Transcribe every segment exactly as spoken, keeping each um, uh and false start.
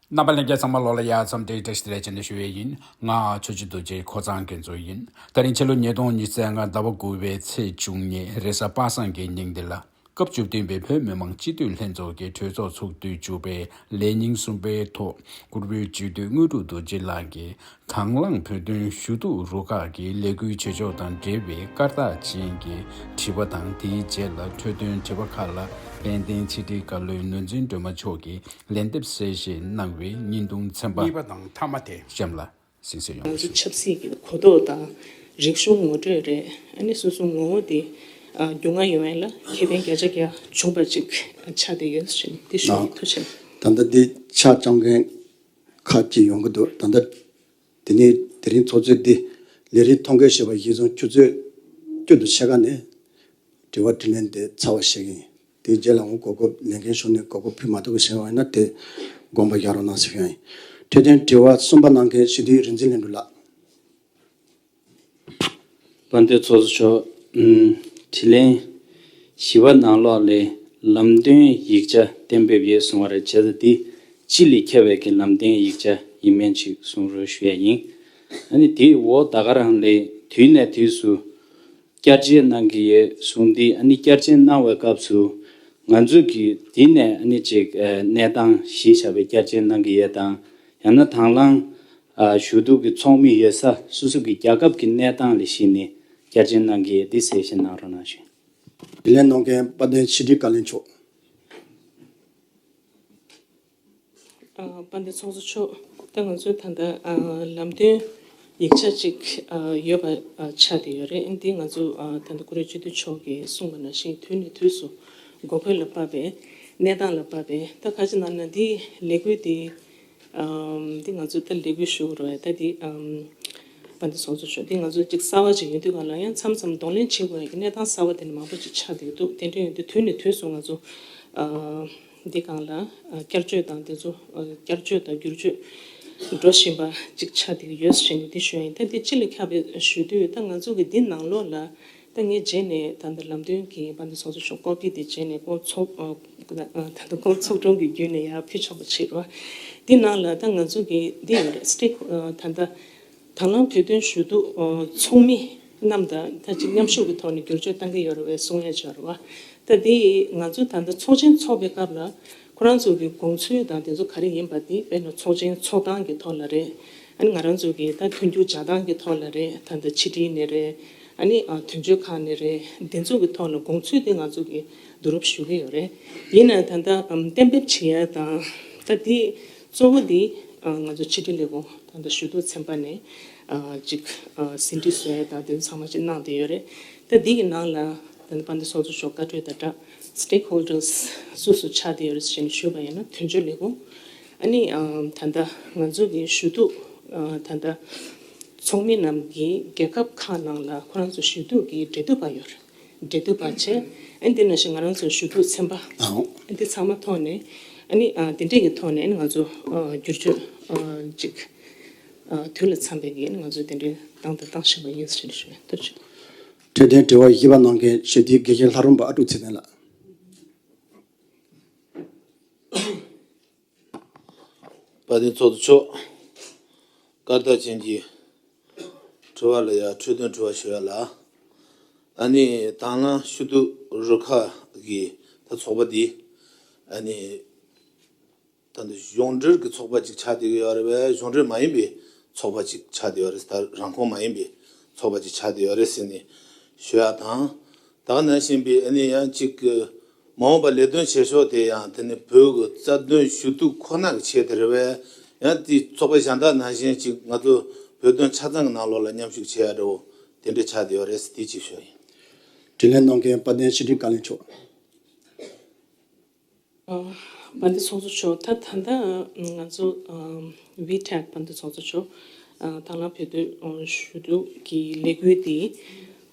རྣམ་པ་ལྷན་རྒྱས་ཚང་མ་ལོ་ལ་ཡ་མཚམས་འདྲི་བཀྲ་ཤིས་བདེ་ལེགས་བྱས་ནས་ཞུ་ཡས་ཡིན། ང་ཆོས་རྗེ་རྡོ་རྗེ་ཁོ་ཚང་མཁན་ཚོ་ཡིན། ད་རིང་ཕྱི་ལོ་ཉིས་སྟོང་ཉི་ཤུ་རྩ་ལྔ་ཟླ་བ་དགུ་པའི་ཚེས་བཅུ་གཉིས་རེས་གཟའ་པ་སངས་ཀྱི་ཉིན་འདི་ལ། སྐབས་བཅུ་བདུན་པའི་བོད་མི་མང་སྤྱི་འཐུས་ལྷན་ཚོགས་ཀྱི་གྲོས་ཚོགས་ཚོགས་དུས་བཅུ་པའི་ལས་ཉིན་གསུམ་པའི་ཐོག་སྐུ་བོད་སྤྱི་འཐུས་དངོས་གྲུབ་རྡོ་རྗེ་ལགས་ཀྱིས་དང་བླངས་བོད་དོན་ཞུ་གཏུག་རུ་ཁག་གི་ལས་འགུལ་བྱེད་ཕྱོགས་དང་འབྲེལ་བའི་བཀའ་རྟགས་ཅན་གྱི་དྲི་བ་དང་། དེའི་རྗེས་ལ་འཕྲོས་དོན་དྲི་བ་ཁག་ལ་དཔལ་ལྡན་ཕྱི་དྲིལ་བཀའ་བློན་ནོར་འཛིན་སྒྲོལ་མ་མཆོག་གིས་ལན་འདེབས་གསལ་བཤད་གནང་བའི་བརྙན་ཐུང་ཚན་པ་གཉིས་པ་དང་མཐའ་མ་དེ་གཤམ་ལ་གསན་གཟིགས་ཡོང་ང་ཚོ་ཞུ། ཆབ་སྲིད་ཀྱི་གོ་རྟོགས་དང་རིག་གཞུང་ངོ་སྤྲོད་རེད། ཨ་ནི་སོ་སོ་ངོ་བོ་དེ་ཨ་རྒྱུས་མངའ་ཡོང་ཡ་ལ་ཁེ་ཕན་བརྒྱ་ཆ་བརྒྱ་བྱུང་བ་ཅིག་ཆགས་བསྡད་ཡོད་ཟེར་ནས་འདི་ཞུ། ཨ། ཐུགས་རྗེ་ཆེ། ད་ལྟ་འདི་ཕྱག་བཅམ་མཁན་ཁག་ཅིག་ཡོང་གི་འདུག་ད་ལྟ་དེ་ནས་དེ་རིང་ཚོགས་གཙོས་འདི་ལས་རིམ་ཐོ་འགོད་བྱས་པ་གཞིར་བཟུང་ཆུ་ཚོད་བཅུ་དང་ཕྱེད་ཀ་ནས་དྲི་བ་དྲིས་ལན་དེ་ཚར་བ་ཞིག་ཡིན། དེའི་རྗེས་ལ་འོང་གོ་སྐབས་ལེན་མཁན་ཤོག་ནས་གོ་སྐབས་ཕུལ་མ་ཐུབ་པ་ཞིག་ཡོང་བ་ཡིན་ན་དེ་དགོངས་པ་རྒྱག་རོགས་གནང་ཟེར་ཞུ་ཡ་ཡིན། འཕྲོས་དོན་དྲི་བ་གསུམ་པ་གནང་མཁན་སྤྱི་འཐུས་རིག་འཛིན་ལྷུན་གྲུབ་ལགས། དཔལ་ལྡན་ཚོགས་གཙོ་མཆོག་ཨུམ། དྲིས་ལན་བཞི་པ་ནང་ལོགས་ལས་ལམ་སྟོན་ཡིག་ཆ་གཏན་འབེབས་ཡོད་གསུང་བ་རེད། བྱས་ཙང་འདི་སྤྱི་ལས་ཁྱབ་པའི་གི་ལམ་སྟོན་ཡིག་ཆ་ཡིན་མིན་ཅིག་གསུང་རོགས་ཞུ་ཡ་ཡིན། ཨ་ནི་དེའི་འོག་ད་ག་རང་ལས་དུས་ནས་དུས་སུ་བསྐྱར་བཅོས་གནང་གི་ཡོད་གསུངས་ཏེ། ཨ་ནི་བསྐྱར་བཅོས་གནང་བའི་སྐབས་སུ་ང་ཚོ་གིས་འདི་ནས་ཨ་ནི་ཅིག་ཨ་གནས་སྟངས་གཞི་བཞག་པའི་བསྐྱར་བཅོས་གནང་གི་ཡོད་དང་། ཡང་ན་དང་བླངས་ཨ་ཞུ་གཏུག་གི་ཚོགས་མི་ཡོད་ས་སོ་སོ་གི་རྒྱལ་ཁབ་ཀྱི་གནས་སྟངས་ལ་གཞིགས་ནས་བསྐྱར་བཅོས་གནང་གི་ཡོད། འདི་གསལ་བཤད་གནང་རོགས་གནང་ཞུ། དྲིས་ལན་གནང་མཁན་དཔལ་ལྡན་ཕྱི་དྲིལ་བཀའ་བློན་མཆོག་ཨ་དཔལ་ལྡན་ཚོགས་གཙོ་མཆོག་ད་ང་ཚོའི་ད་ལྟ་ཨ་ལམ་སྟོན་ཡིག་ཆ་ཅིག་ཨ་ཡོད་པ་ཨ་ཆགས་བསྡད་ཡོད་རེད། འདི་ང་ཚོ་ཨ་ད་ལྟ་སྐུ་ངོ་སྤྱི་འཐུས་མཆོག་གིས་གསུངས་པ་ནང་བཞིན་དུས་ནས་དུས་སུ་དགོས་མཁོ་ལ་དཔག་པའི་གནས་སྟངས་ལ་དཔག་པའི། ད་ག་ཅི་ནང་ན་འདི་ལས་འགུལ་འདི་ཨམ། འདི་ང་ཚོས་ད་ལས་འགུལ་ཞུ་དགོས་རེད། ད་འདི་ཨམ། དཔལ་ལྡན་ཚོགས་གཙོ་མཆོག་འདི་ང་ཚོ་གཅིག་གསར་པ་ཅིག་ཡིན་དུས་གང་ལ་ཡང་མཚམས་མཚམས་གདོང་ལེན་བྱེད་དགོས་ཡ་གི་གནས་སྟངས་གསར་པ་དེ་འདྲ་མང་པོ་ཅིག་ཆགས་བསྡད་འདུག་དེ་འདྲ་ཡིན་དུས་དུས་ནས་དུས་སུ་ང་ཚོ་ཨ། འདི་སྒང་ལ་ཨ་བསྐྱར་བཅོས་དང་དེ་ཚོ་ཨ་བསྐྱར་བཅོས་དང་བསྒྱུར་བཅོས་འགྲོ་བཞིན་པ་ཅིག་ཆགས་བསྡད་ཀྱི་ཡོད་ཟེར་ནས་འདི་ཞུ་ཡ་ཡིན། ད་འདི་སྤྱི་ལ་ཁྱབ་པའི་ཞུ་དུས་ད་ང་ཚོ་གི་འདི་ནང་ལོགས་ལ། ད་ངས་རྗེས་ནས་ད་ལྟ་ལམ་སྟོན་གྱི་དཔལ་ལྡན་ཚོགས་གཙོ་མཆོག་ཀོ་པི་དེ་རྗེས་ནས་ཁོང་ཚོགས་ཨ་ད་ལྟ་ཁོང་ཚོགས་དྲུང་གི་བརྒྱུད་ནས་ཡར་ཕུལ་ཆོག་པ་བྱེད་རོགས། འདི་ནང་ལ་ད་ང་ཚོ་གི་འདི་ཡོད་རེད། སི་ཊེག་ཨ་ད་ལྟ་དང་བླངས་བོད་དོན་ཞུ་གཏུག་ཨ་ཚོགས་མི་རྣམས་དང་ད་ཅིག་མཉམ་ཞུགས་ཀྱི་ཐོག་ནས་བསྒྱུར་བཅོས་གཏང་གི་ཡོད་རེད་པས་གསུང་ཡ་ཅིག་ཡོད་རེད་པ། ད་འདི་ང་ཚོ་ད་ལྟ་ཚོགས་ཆེན་ཚོགས་པའི་སྐབས་ལ་ཁོ་རང་ཚོ་གི་དགོངས་ཚུལ་དང་དེ་ཚོ་ག་རེ་ཡིན་པ་འདི་དཔེར་ན་ཚོགས་ཆེན་ཚོགས་སྟངས་ཀྱི་ཐོག་ལ་རེད། ཨ་ནི་ང་རང་ཚོ་གི་ད་མཐུན་འགྱུར་སྦྱར་སྟངས་ཀྱི་ཐོག་ལ་རེད། ད་ལྟ་ཕྱི་དྲིལ་ནས་རེད། ཨ་ནི་ཨ་དོན་གཅོད་ཁང་ནས་རེད། འདི་ཚོ་གི་ཐོག་ལ་དགོངས་ཚུལ་དེ་ང་ཚོ་གི་བསྡུ་རུབ་ཞུ་གི་ཡོད་རེད། ཡིན་ནའང་ད་ལྟ་ཨམ་གཏན་འབེབས་བྱེད་ཡ་དང་ད་དེ་གཙོ་བོ་དེ་ཨ་ང་ཚོ་ཕྱི་དྲིལ་ལས་ཁུངས་ད་ལྟ་ཞུ་གཏུག་ཚན་པ་ནས་ཨ་ཅིག་ཨ་ཟིན་བྲིས་བཟོ་ཡ་དང་དེ་ཚོ་ཚང་མ་ཅིག་གནང་བསྡད་ཡོད་རེད། ད་འདི་གི་ནང་ལ་ད་ལྟ་དཔལ་ལྡན་ཚོགས་གཙོ་མཆོག་བཀའ་འཁྲོལ་དང་སྦྲགས་སི་ཊེག་ཧོལ་ཌར་སི་སུ་སུ་ཆགས་བསྡད་ཡོད་རེད་ཟེར་ནས་ཞུས་པ་ཡིན་ན་དོན་གཅོད་ལས་ཁུངས། ཨ་ནི་ཨ་ད་ལྟ་ང་ཚོ་གི་ཞུ་གཏུག་ཨ་ད་ལྟ་ཚོགས་མི་རྣམས་ཀྱིས་རྒྱལ་ཁབ་ཁག་ནང་ལ་ཁོ་རང་ཚོ་ཞུ་གཏུག་གི་འབྲེལ་མཐུད་པ་ཡོད་རེད། འབྲེལ་མཐུད་པ་བྱས། ཨ་ནི་དེ་ནང་བཞིན་ང་རང་ཚོ་ཞུ་གཏུག་ཚན་པ། ཨ་འདི་ཚང་མ་ཐོག་ནས་ཨ་ནི་ཨ་དེ་འདྲས་ཀྱི་ཐོག་ནས་ཨ་ནི་ང་ཚོ་ཨ་བསྒྱུར་བཅོས་ཨ་ཅིག་ཨ་དུས་ལ་འཚམ་པའི་གི་ཨ་ནི་ང་ཚོ་དེ་འདྲས་བཏང་དང་བཏང་བཞིན་པ་ཡིན་ཟེར་ཞུ་ཡ། ཐུགས་རྗེ་ཆེ། འཕྲོས་དོན་དྲི་བ་བཞི་པ་གནང་མཁན་ཞུ་གཏུག་དགེ་བཤེས་ལྷ་རམས་པ་ཨ་ཀྲུག་ཚེ་བརྟན་ལགས། དཔལ་ལྡན་ཚོགས་གཙོ་མཆོག་བཀའ་རྟགས་ཅན་གྱི་དྲི་བ་ལ་ཡ་འཕྲོས་དོན་དྲི་བ་ཞུ་ཡ་ལ། ཨ་ནི་དང་བླངས་ཞུ་གཏུག་རུ་ཁག་གི་ད་ཚོགས་པ་འདི་ཨ་ནི་ད་ལྟ་གཞུང་འབྲེལ་གྱི་ཚོགས་པ་ཅིག་ཆགས་བསྡད་ཀྱི་ཡོད་རེད་པས། གཞུང་འབྲེལ་མ་ཡིན་པའི་ཚོགས་པ་ཅིག་ཆགས་བསྡད་ཡོད་རེད། ད་རང་ཁོངས་མ་ཡིན་པའི་ཚོགས་པ་ཅིག་ཆགས་བསྡད་ཡོད་རེད་ཟེར་ནས་ཞུ་ཡ་དང་། ད་ག་ནང་བཞིན་པའི་ཨ་ནི་ཡང་ཅིག་མ་འོངས་པ་ལས་དོན་བྱེད་ཕྱོགས་དེ་ཡང་དེ་ནི་བོད་ཀྱི་རྩ་དོན་ཞུ་གཏུག་ཁོ་ན་གི་ཆེད་དེ་རེད་པས། ཡང་དེ་ཚོགས་པ་གཞན་དག་ནང་བཞིན་ཅིག་ང་ཚོ་བོད་དོན་ཆ་ཚང་གི་ནང་ལོགས་ལ་མཉམ་ཞུགས་བྱེད་ཡ་འདྲ་བོ་དེ་འདྲ་ཆགས་བསྡད་ཡོད་རེད། དེ་ཅིག་ཞུ་ཡ་ཡིན། དྲིས་ལན་གནང་མཁན་དཔལ་ལྡན་ཕྱི་དྲིལ་བཀའ་བློན་མཆོག་དཔལ་ལྡན་ཚོགས་གཙོ་མཆོག་ད་ད་ལྟ་ང་ཚོ་ཝི་ཊེག་དཔལ་ལྡན་ཚོགས་གཙོ་མཆོག་དང་བླངས་བོད་དོན་ཞུ་གཏུག་གི་ལས་འགུལ་འདི་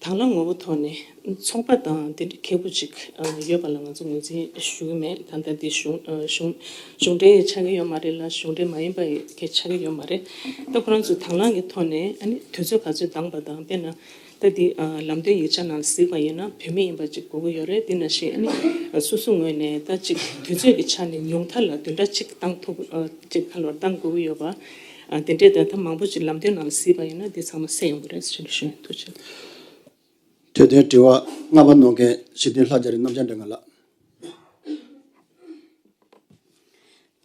དང་བླངས་ངོ་བོ་ཐོག་ནས་ཚོགས་པ་དང་དེ་འདྲ་ཁེ་པོ་ཅིག་ཡོད་པ་ལ་ང་ཚོ་ངོས་འཛིན་ཞུ་གི་མེད། ད་ལྟ་འདི་གཞུང་གཞུང་གཞུང་འབྲེལ་ཆགས་ཀྱི་ཡོད་མ་རེད་ལ་གཞུང་འབྲེལ་མ་ཡིན་པ་གི་ཆགས་ཀྱི་ཡོད་མ་རེད། ད་ཁོ་རང་ཚོ་དང་བླངས་ཀྱི་ཐོག་ནས་ཨ་ནི་དུས་ཚོད་ག་ཚོད་འདང་པ་དང་དཔེར་ན། ད་ ད་འདི་ཨ་ལམ་སྟོན་ཡིག་ཆ་ནང་ལ་གཟིགས་པ་ཡིན་ན་བོད་མི་ཡིན་པ་ཅིག་དགོས་ཀྱི་ཡོད་རེད། དེ་ནང་བཞིན་ཨ་ནི་སོ་སོ་ངོས་ནས་ད་ཅིག་དུས་ཚོད་ཀྱི་ཆ་ནས་ཉུང་མཐའ་ལ་བདུན་ཕྲག་གཅིག་བཏང་ཐུབ་ཨ་ཅིག་ཁ་ལོར་བཏང་དགོས་ཀྱི་ཡོད་པ། ཨ་དེ་འདྲའི་ད་ད་མང་པོ་ཅིག་ལམ་སྟོན་ནང་ལ་གཟིགས་པ་ཡིན་ན་དེ་ཚང་མ་གསལ་ཡོང་གི་རེད་ཟེར་ནས་ཞུ་ཡིན། ཐུགས་རྗེ་ཆེ། འཕྲོས་དོན་དྲི་བ་ལྔ་པ་གནང་མཁན་ཞི་བདེ་ལྷ་རྒྱ་རི་རྣམ་རྒྱལ་སྒྲོལ་དཀར་ལགས།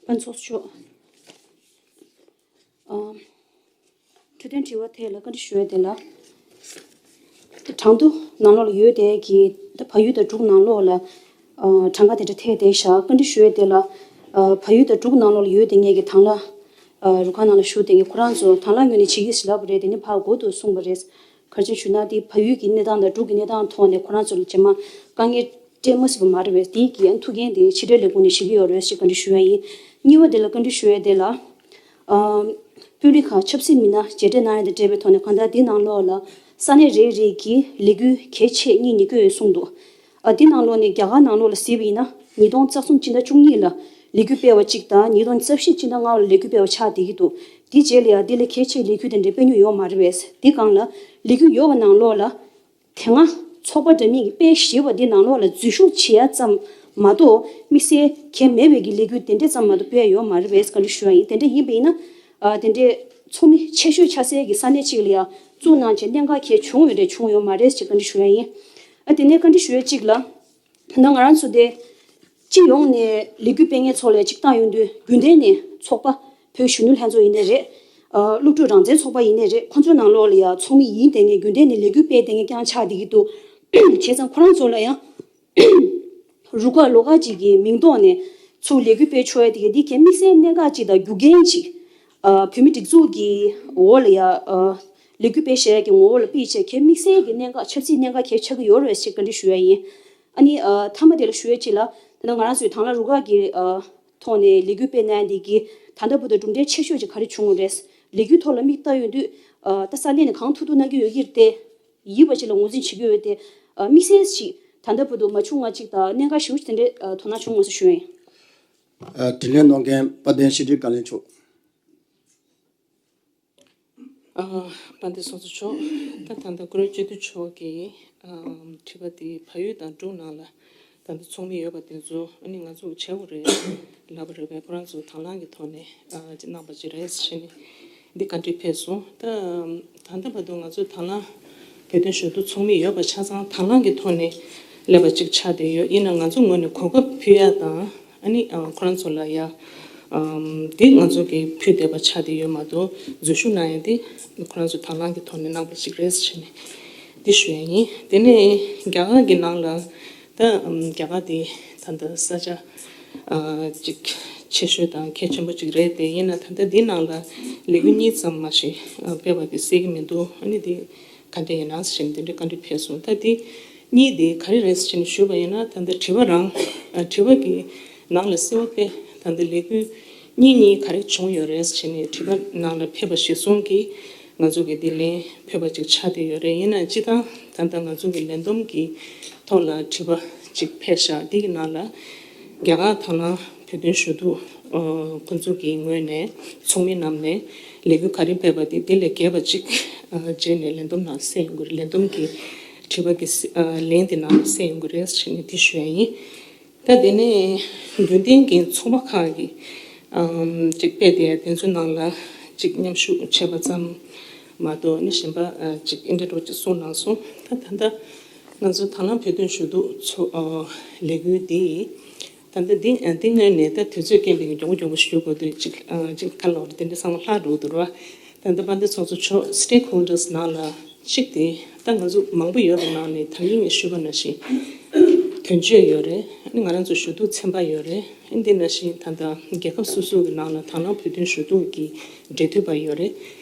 དཔལ་ཚོགས་གཙོ་མཆོག་ཨ། འཕྲོས་དོན་དྲི་བ་ཐད་ལ་བཀའ་འདྲི་ཞུ་ཡ་དེ་ལ། གྲངས་ཐོ་ནང་ལོགས་ལ་ཡོད་དེ་གི་ད་བལ་ཡུལ་དང་འབྲུག་ནང་ལོགས་ལ་ཨ་གྲངས་ཀ་དེ་འདྲ་ཐད་དེ་བཞག་བཀའ་འདྲི་ཞུ་ཡ་དེ་ལ། ཨ་བལ་ཡུལ་དང་འབྲུག་ནང་ལོགས་ལ་ཡོད་དེ་ངེད་ཀྱི་དང་བླངས་ཨ་རུ་ཁག་ནང་ལ་བཞུགས་དེ་གི་ཁོ་རང་ཚོ་དང་བླངས་ངོས་ནས་བྱེད་ཀྱི་ཟེར་ལབ་པ་རེད། དེ་ནི་ཕར་འགོ་དུ་གསུངས་པ་རེད། ག་རེ་བྱས་ཞུ་ན་དེ་བལ་ཡུལ་གྱི་གནས་སྟངས་དང་འབྲུག་གི་གནས་སྟངས་ཐོག་ནས་ཁོ་རང་ཚོ་ལ་རྗེས་མ་དཀའ་ངལ་སྤྲད་མ་སྲིད་པ་མ་རེད་པས། དེའི་གི་ཐུགས་འགན་དེ་ཕྱི་འབྲེལ་ལས་ཁུངས་ནས་བཞེས་ཀྱི་ཡོད་རེད་ཞེས་བཀའ་འདྲི་ཞུ་ཡ་ཡིན། གཉིས་པ་དེ་ལ་བཀའ་འདྲི་ཞུ་ཡ་དེ་ལ། ཨམ། དཔོན་རིགས་ཁག་ཆབ་སྲིད་མི་སྣ་མཇལ་འཕྲད་གནང་ཡ་དང་འབྲེལ་བའི་ཐོག་ནས་གང་ལྟར་འདི་ནང་ལོགས་ལ་ས་གནས་རེ་རེ་གི་ལས་འགུལ་གལ་ཆེ་གཉིས་ནས་བསྐྱོད་ཡོད་གསུངས་འདུག་ཨ་འདི་ནང་ལོགས་ནས་རྒྱ་གར་ནང་ལོགས་ལ་གཟིགས་པ་ཡིན་ན་ཉིས་སྟོང་རྩ་གསུམ་སྤྱི་ཟླ་བཅུ་གཉིས་ལ་ལས་འགུལ་སྤེལ་བ་གཅིག་དང་ཉིས་སྟོང་རྩ་བཞི་སྤྱི་ཟླ་ལྔ་ལ་ལས་འགུལ་སྤེལ་བ་ཆགས་བསྡད་ཀྱི་འདུག་དེ་རྗེས་ལ་ཡང་འདི་ལས་གལ་ཆེའི་ལས་འགུལ་དེ་འདྲ་སྤེལ་མྱོང་ཡོད་མ་རེད་པས། འདི་སྒང་ལ་ལས་འགུལ་ཡོད་པ་ནང་ལོགས་ལ། དེ་སྔ་ཚོགས་པ་འདྲ་མིན་གྱིས་སྤེལ་བཞེས་པ་འདི་ནང་ལོགས་ལ་འཛུལ་ཞུགས་བྱེད་ཡ་ཙམ་མ་གཏོགས་དམིགས་བསལ་གལ་མེད་པའི་གི་ལས་འགུལ་དེ་འདྲས་ཙམ་མ་གཏོགས་སྤེལ་ཡ་ཡོད་མ་རེད་པས་བཀའ་འདྲི་ཞུ་ཡ་ཡིན། དེ་འདྲས་ཡིན་པ་ཡིན་ན་ཨ་དེ་འདྲས་ཚོགས་མི་ཆེ་ཤོས་ཆགས་སའི་གི་ས་གནས་གཅིག་ལ་ཡ་བཙུགས་གནང་བྱས་གནད་འགག་གལ་བྱུང་ཡོད་རེད་བྱུང་ཡོད་མ་རེད་ཅེས་བཀའ་འདྲི་ཞུ་ཡ་ཡིན། ཨ་དེ་ནས་བཀའ་འདྲི་ཞུ་ཡ་གཅིག་ལ། ད་ང་རང་ཚོ་དེ་སྤྱི་ཡོངས་ནས་ལས་འགུལ་སྤེལ་མཁན་ཚོ་ལ་གཅིག་བཏང་ཡོང་དུས་རྒྱུན་ལྡན་ནས་ཚོགས་པ་བོད་གཞོན་ནུ་ལྷན་ཚོགས་ཡིན་ནའི་རེད། ཨ་སློབ་ཕྲུག་རང་བཙན་ཚོགས་པ་ཡིན་ནའི་རེད། ཁོང་ཚོའི་ནང་ལོགས་ལ་ཡང་ཚོགས་མི་ཡིན་བསྡད་མཁན་རྒྱུན་ལྡན་ནས་ལས་འགུལ་སྤེལ་བསྡད་མཁན་རྐྱང་ཆགས་བསྡད་ཀྱི་འདུག་བྱས་ཙང་ཁོ་རང་ཚོ་ལ་ཡང་རུ་ཁག་ལོགས་ཀ་ཅིག་གི་མིང་ཐོག་ནས་ཚུར་ལས་འགུལ་སྤེལ་ཆོག་ཡ་དེ་ག་འདི་གལ་དམིགས་བསལ་གནད་འགག་ཅིག་དང་རྒྱུ་རྐྱེན་ཅིག་ཨ་བོད་མི་སྒྲིག་འཛུགས་ཀྱི་འོག་ལ་ཡང་ཨ་ལས་འགུལ་སྤེལ་བཞག་ཡ་གི་ངོ་བོ་ལ་དཔེ་བྱས་གལ་དམིགས་བསལ་གྱི་གནད་འགག་ཆབ་སྲིད་གནད་འགག་གལ་ཆགས་ཀྱི་ཡོད་རེད་ཅེས་བཀའ་འདྲི་ཞུ་ཡ་ཡིན། ཨ་ནི་ཨ་མཐའ་མ་དེ་ལ་ཞུ་ཡ་ཅིག་ལ། ད་ལྟ་ང་རང་ཚོའི་དང་བླངས་རུ་ཁག་གི་ཨ་ཐོག་ནས་ལས་འགུལ་སྤེལ་གནང་ཡ་འདི་གི་ད་ལྟ་བར་དུ་གྲུབ་འབྲས་ཆེ་ཤོས་ཅིག་ག་རེ་བྱུང་ཡོད་རེད། ལས་འགུལ་ཐོག་ལ་མིག་ལྟ་ཡོང་དུས་ཨ་ད་ས་གནས་ནས་གང་ཐུབ་ཐུབ་གནང་གི་ཡོད་ཀྱི་རེད་དེ། ཡིན་པ་ཅིག་ལ་ངོས་འཛིན་བྱེད་ཀྱི་ཡོད་དེ། ཨ་དམིགས་བསལ་ཞིག་ད་ལྟ་བར་དུ་མ་བྱུང་བ་ཅིག་དང་གནད་འགག་ཞེ་པོ་ཅིག་དེ་འདྲའི་ཨ་དོ་སྣང་བྱུང་མ་སོང་ཞུ་ཡ་ཡིན། ཨ་དྲིས་ལན་གནང་མཁན་དཔལ་ལྡན་ཤེས་རིག་བཀའ་བློན་མཆོག་ཨ་དཔལ་ལྡན་ཚོགས་གཙོ་མཆོག་ད་ད་ལྟ་ཀུན་རིག་སྤྱི་འཐུས་མཆོག་གིས་ཨ་དྲི་བ་དེ་བལ་ཡུལ་དང་འབྲུག་ནང་ལ་ད་ལྟ་ཚོགས་མི་ཡོད་པ་དེ་ཚོ་ཨ་ནི་ང་ཚོ་བྱེད་དགོས་རེད་ལབ་པ་རེད་པས། ཁོ་རང་ཚོ་དང་བླངས་ཀྱི་ཐོག་ནས་ཨ་ཅིག་གནང་པ་ཅིག་རེད་ཟེར་ནས་འདི་བཀའ་འདྲི་ཕེབས་སོང་། ད་ད་ལྟ་བར་དུ་ང་ཚོ་དང་བླངས་བོད་དོན་ཞུ་གཏུག་ཚོགས་མི་ཡོད་པ་ཆ་ཚང་དང་བླངས་ཀྱི་ཐོག་ནས་སླེབས་པ་ཅིག་ཆགས་བསྡད་ཡོད། ཡིན་ན་ང་ཚོ་ངོས་ནས་གོ་སྐབས་ཕུལ་ཡ་དང་། ཨ་ནི་ཨ་ཁོ་རང་ཚོ་ལ་ཡ་ཨམ་འདི་ང་ཚོ་གིས་ཕུལ་བསྡད་པ་ཆགས་བསྡད་ཡོད་མ་གཏོགས་འཛུལ་ཞུགས་གནང་ཡ་འདི་ཁོ་རང་ཚོ་དང་བླངས་ཀྱི་ཐོག་ནས་གནང་པ་ཞིག་རེད་ཟེར་ནས་འདི་ཞུ་ཡ་ཡིན། དེ་ནས་རྒྱ་གར་གྱི་ནང་ལ་ད་ཨམ་རྒྱ་གར་འདི་ད་ལྟ་ས་ཆ་ཨ་ཅིག་ཆེ་ཤོས་དང་གལ་ཆེན་པོ་ཅིག་རེད་དེ། ཡིན་ན་ད་ལྟ་འདི་ནང་ལ་ལས་འགུལ་གཉིས་ཙམ་མ་ཞིག་ཨ་སྤེལ་བ་དེ་གསལ་གྱི་མི་འདུག་ཨ་ནི་འདི་ག་འདྲ་ཡིན་ན་ཟེར་ནས་དེ་འདྲའི་བཀའ་འདྲི་ཕེབས་སོང་། ད་དེ་གཉིས་དེ་ག་རེ་རེད་ཟེར་ནས་ཞུས་པ་ཡིན་ན། ད་ལྟ་དྲི་བ་རང་ཨ་དྲི་བ་གི་ནང་ལ་གསལ་པོ་དཔེ་ད་ལྟ་ལས་འགུལ་གཉིས་གཉིས་ག་རེ་བྱུང་ཡོད་རེད་ཟེར་ནས་དྲི་བ་ནང་ལ་ཕེབས་པ་གཞིར་བཟུང་གིས་ང་ཚོ་གི་དེ་ལན་ཕེབས་པ་ཅིག་ཆགས་བསྡད་ཡོད་རེད། ཡིན་ན་སྤྱིར་བཏང་ད་ལྟ་ང་ཚོ་གི་ལས་བསྡོམས་ཀྱི་ཐོག་ལ་དྲི་བ་ཅིག་ཕེབས་ཤག་དེ་གི་ནང་ལ་རྒྱ་གར་དང་བླངས་བོད་དོན་ཞུ་གཏུག་ཨ་ཁོང་ཚོ་གི་ངོས་ནས་ཚོགས་མི་རྣམས་ནས་ལས་འགུལ་ག་རེ་སྤེལ་བ་དེ་དེ་ལས་རྒྱས་པ་ཅིག་ཨ་བྱས་ནས་ལས་བསྡོམས་ནང་གསལ་ཡོང་གི་རེད། ལས་བསྡོམས་ཀྱི་དྲི་བ་གི་ཨ་ལན་དེ་ནང་གསལ་ཡོང་གི་རེད་ཟེར་ནས་དེ་ཞུ་ཡ་ཡིན། ད་དེ་ནས་རྒྱུན་ལྡན་གྱི་ཚོགས་པ་ཁག་གི་ཨམ་ཅིག་སྤེལ་ཏེ་དེ་ཚོའི་ནང་ལ་ཅིག་མཉམ་ཞུགས་བྱས་པ་ཙམ་མ་གཏོགས་ནི་གཞན་པ་ཨ་ཅིག་ཨིན་དྲ་འགྲོ་ཅིག་གསུངས་གནང་སོང་། ད་ད་ལྟ་ང་ཚོ་དང་བླངས་བོད་དོན་ཞུ་གཏུག་ཚོ་ཨ་ལས་འགུལ་འདི་ད་ལྟ་འདི་ཨ་འདི་སྔོན་ནས་ད་དུས་ཚོད་རྐྱེན་པས་མགྱོགས་པོ་མགྱོགས་པོ་ཞུ་དགོས་དུས་ཅིག་ཨ་ཅིག་ག་ལ་བར་དེ་འདྲ་ཚང་མ་ལྷག་འགྲོ་འདུག་ར། ད་ལྟ་དཔལ་ལྡན་ཚོགས་གཙོ་མཆོག་stakeholders་ནང་ལ་གཅིག་དེ་ད་ང་ཚོ་མང་པོ་ཡོད་པའི་ནང་ནས་ད་གིན་ངས་ཞུས་པ་ནང་བཞིན་དོན་གཅོད་ཡོད་རེད། ཨ་ནི་ང་རང་ཚོ་ཞུ་གཏུག་ཚན་པ་ཡོད་རེད། ཨ་ནི་འདི་ནང་བཞིན་ད་ལྟ་རྒྱལ་ཁབ་སོ་སོ་གི་ནང་ལ་དང་བླངས་བོད་དོན་ཞུ་གཏུག་གི་འབྲེལ་མཐུད་པ་ཡོད་རེད།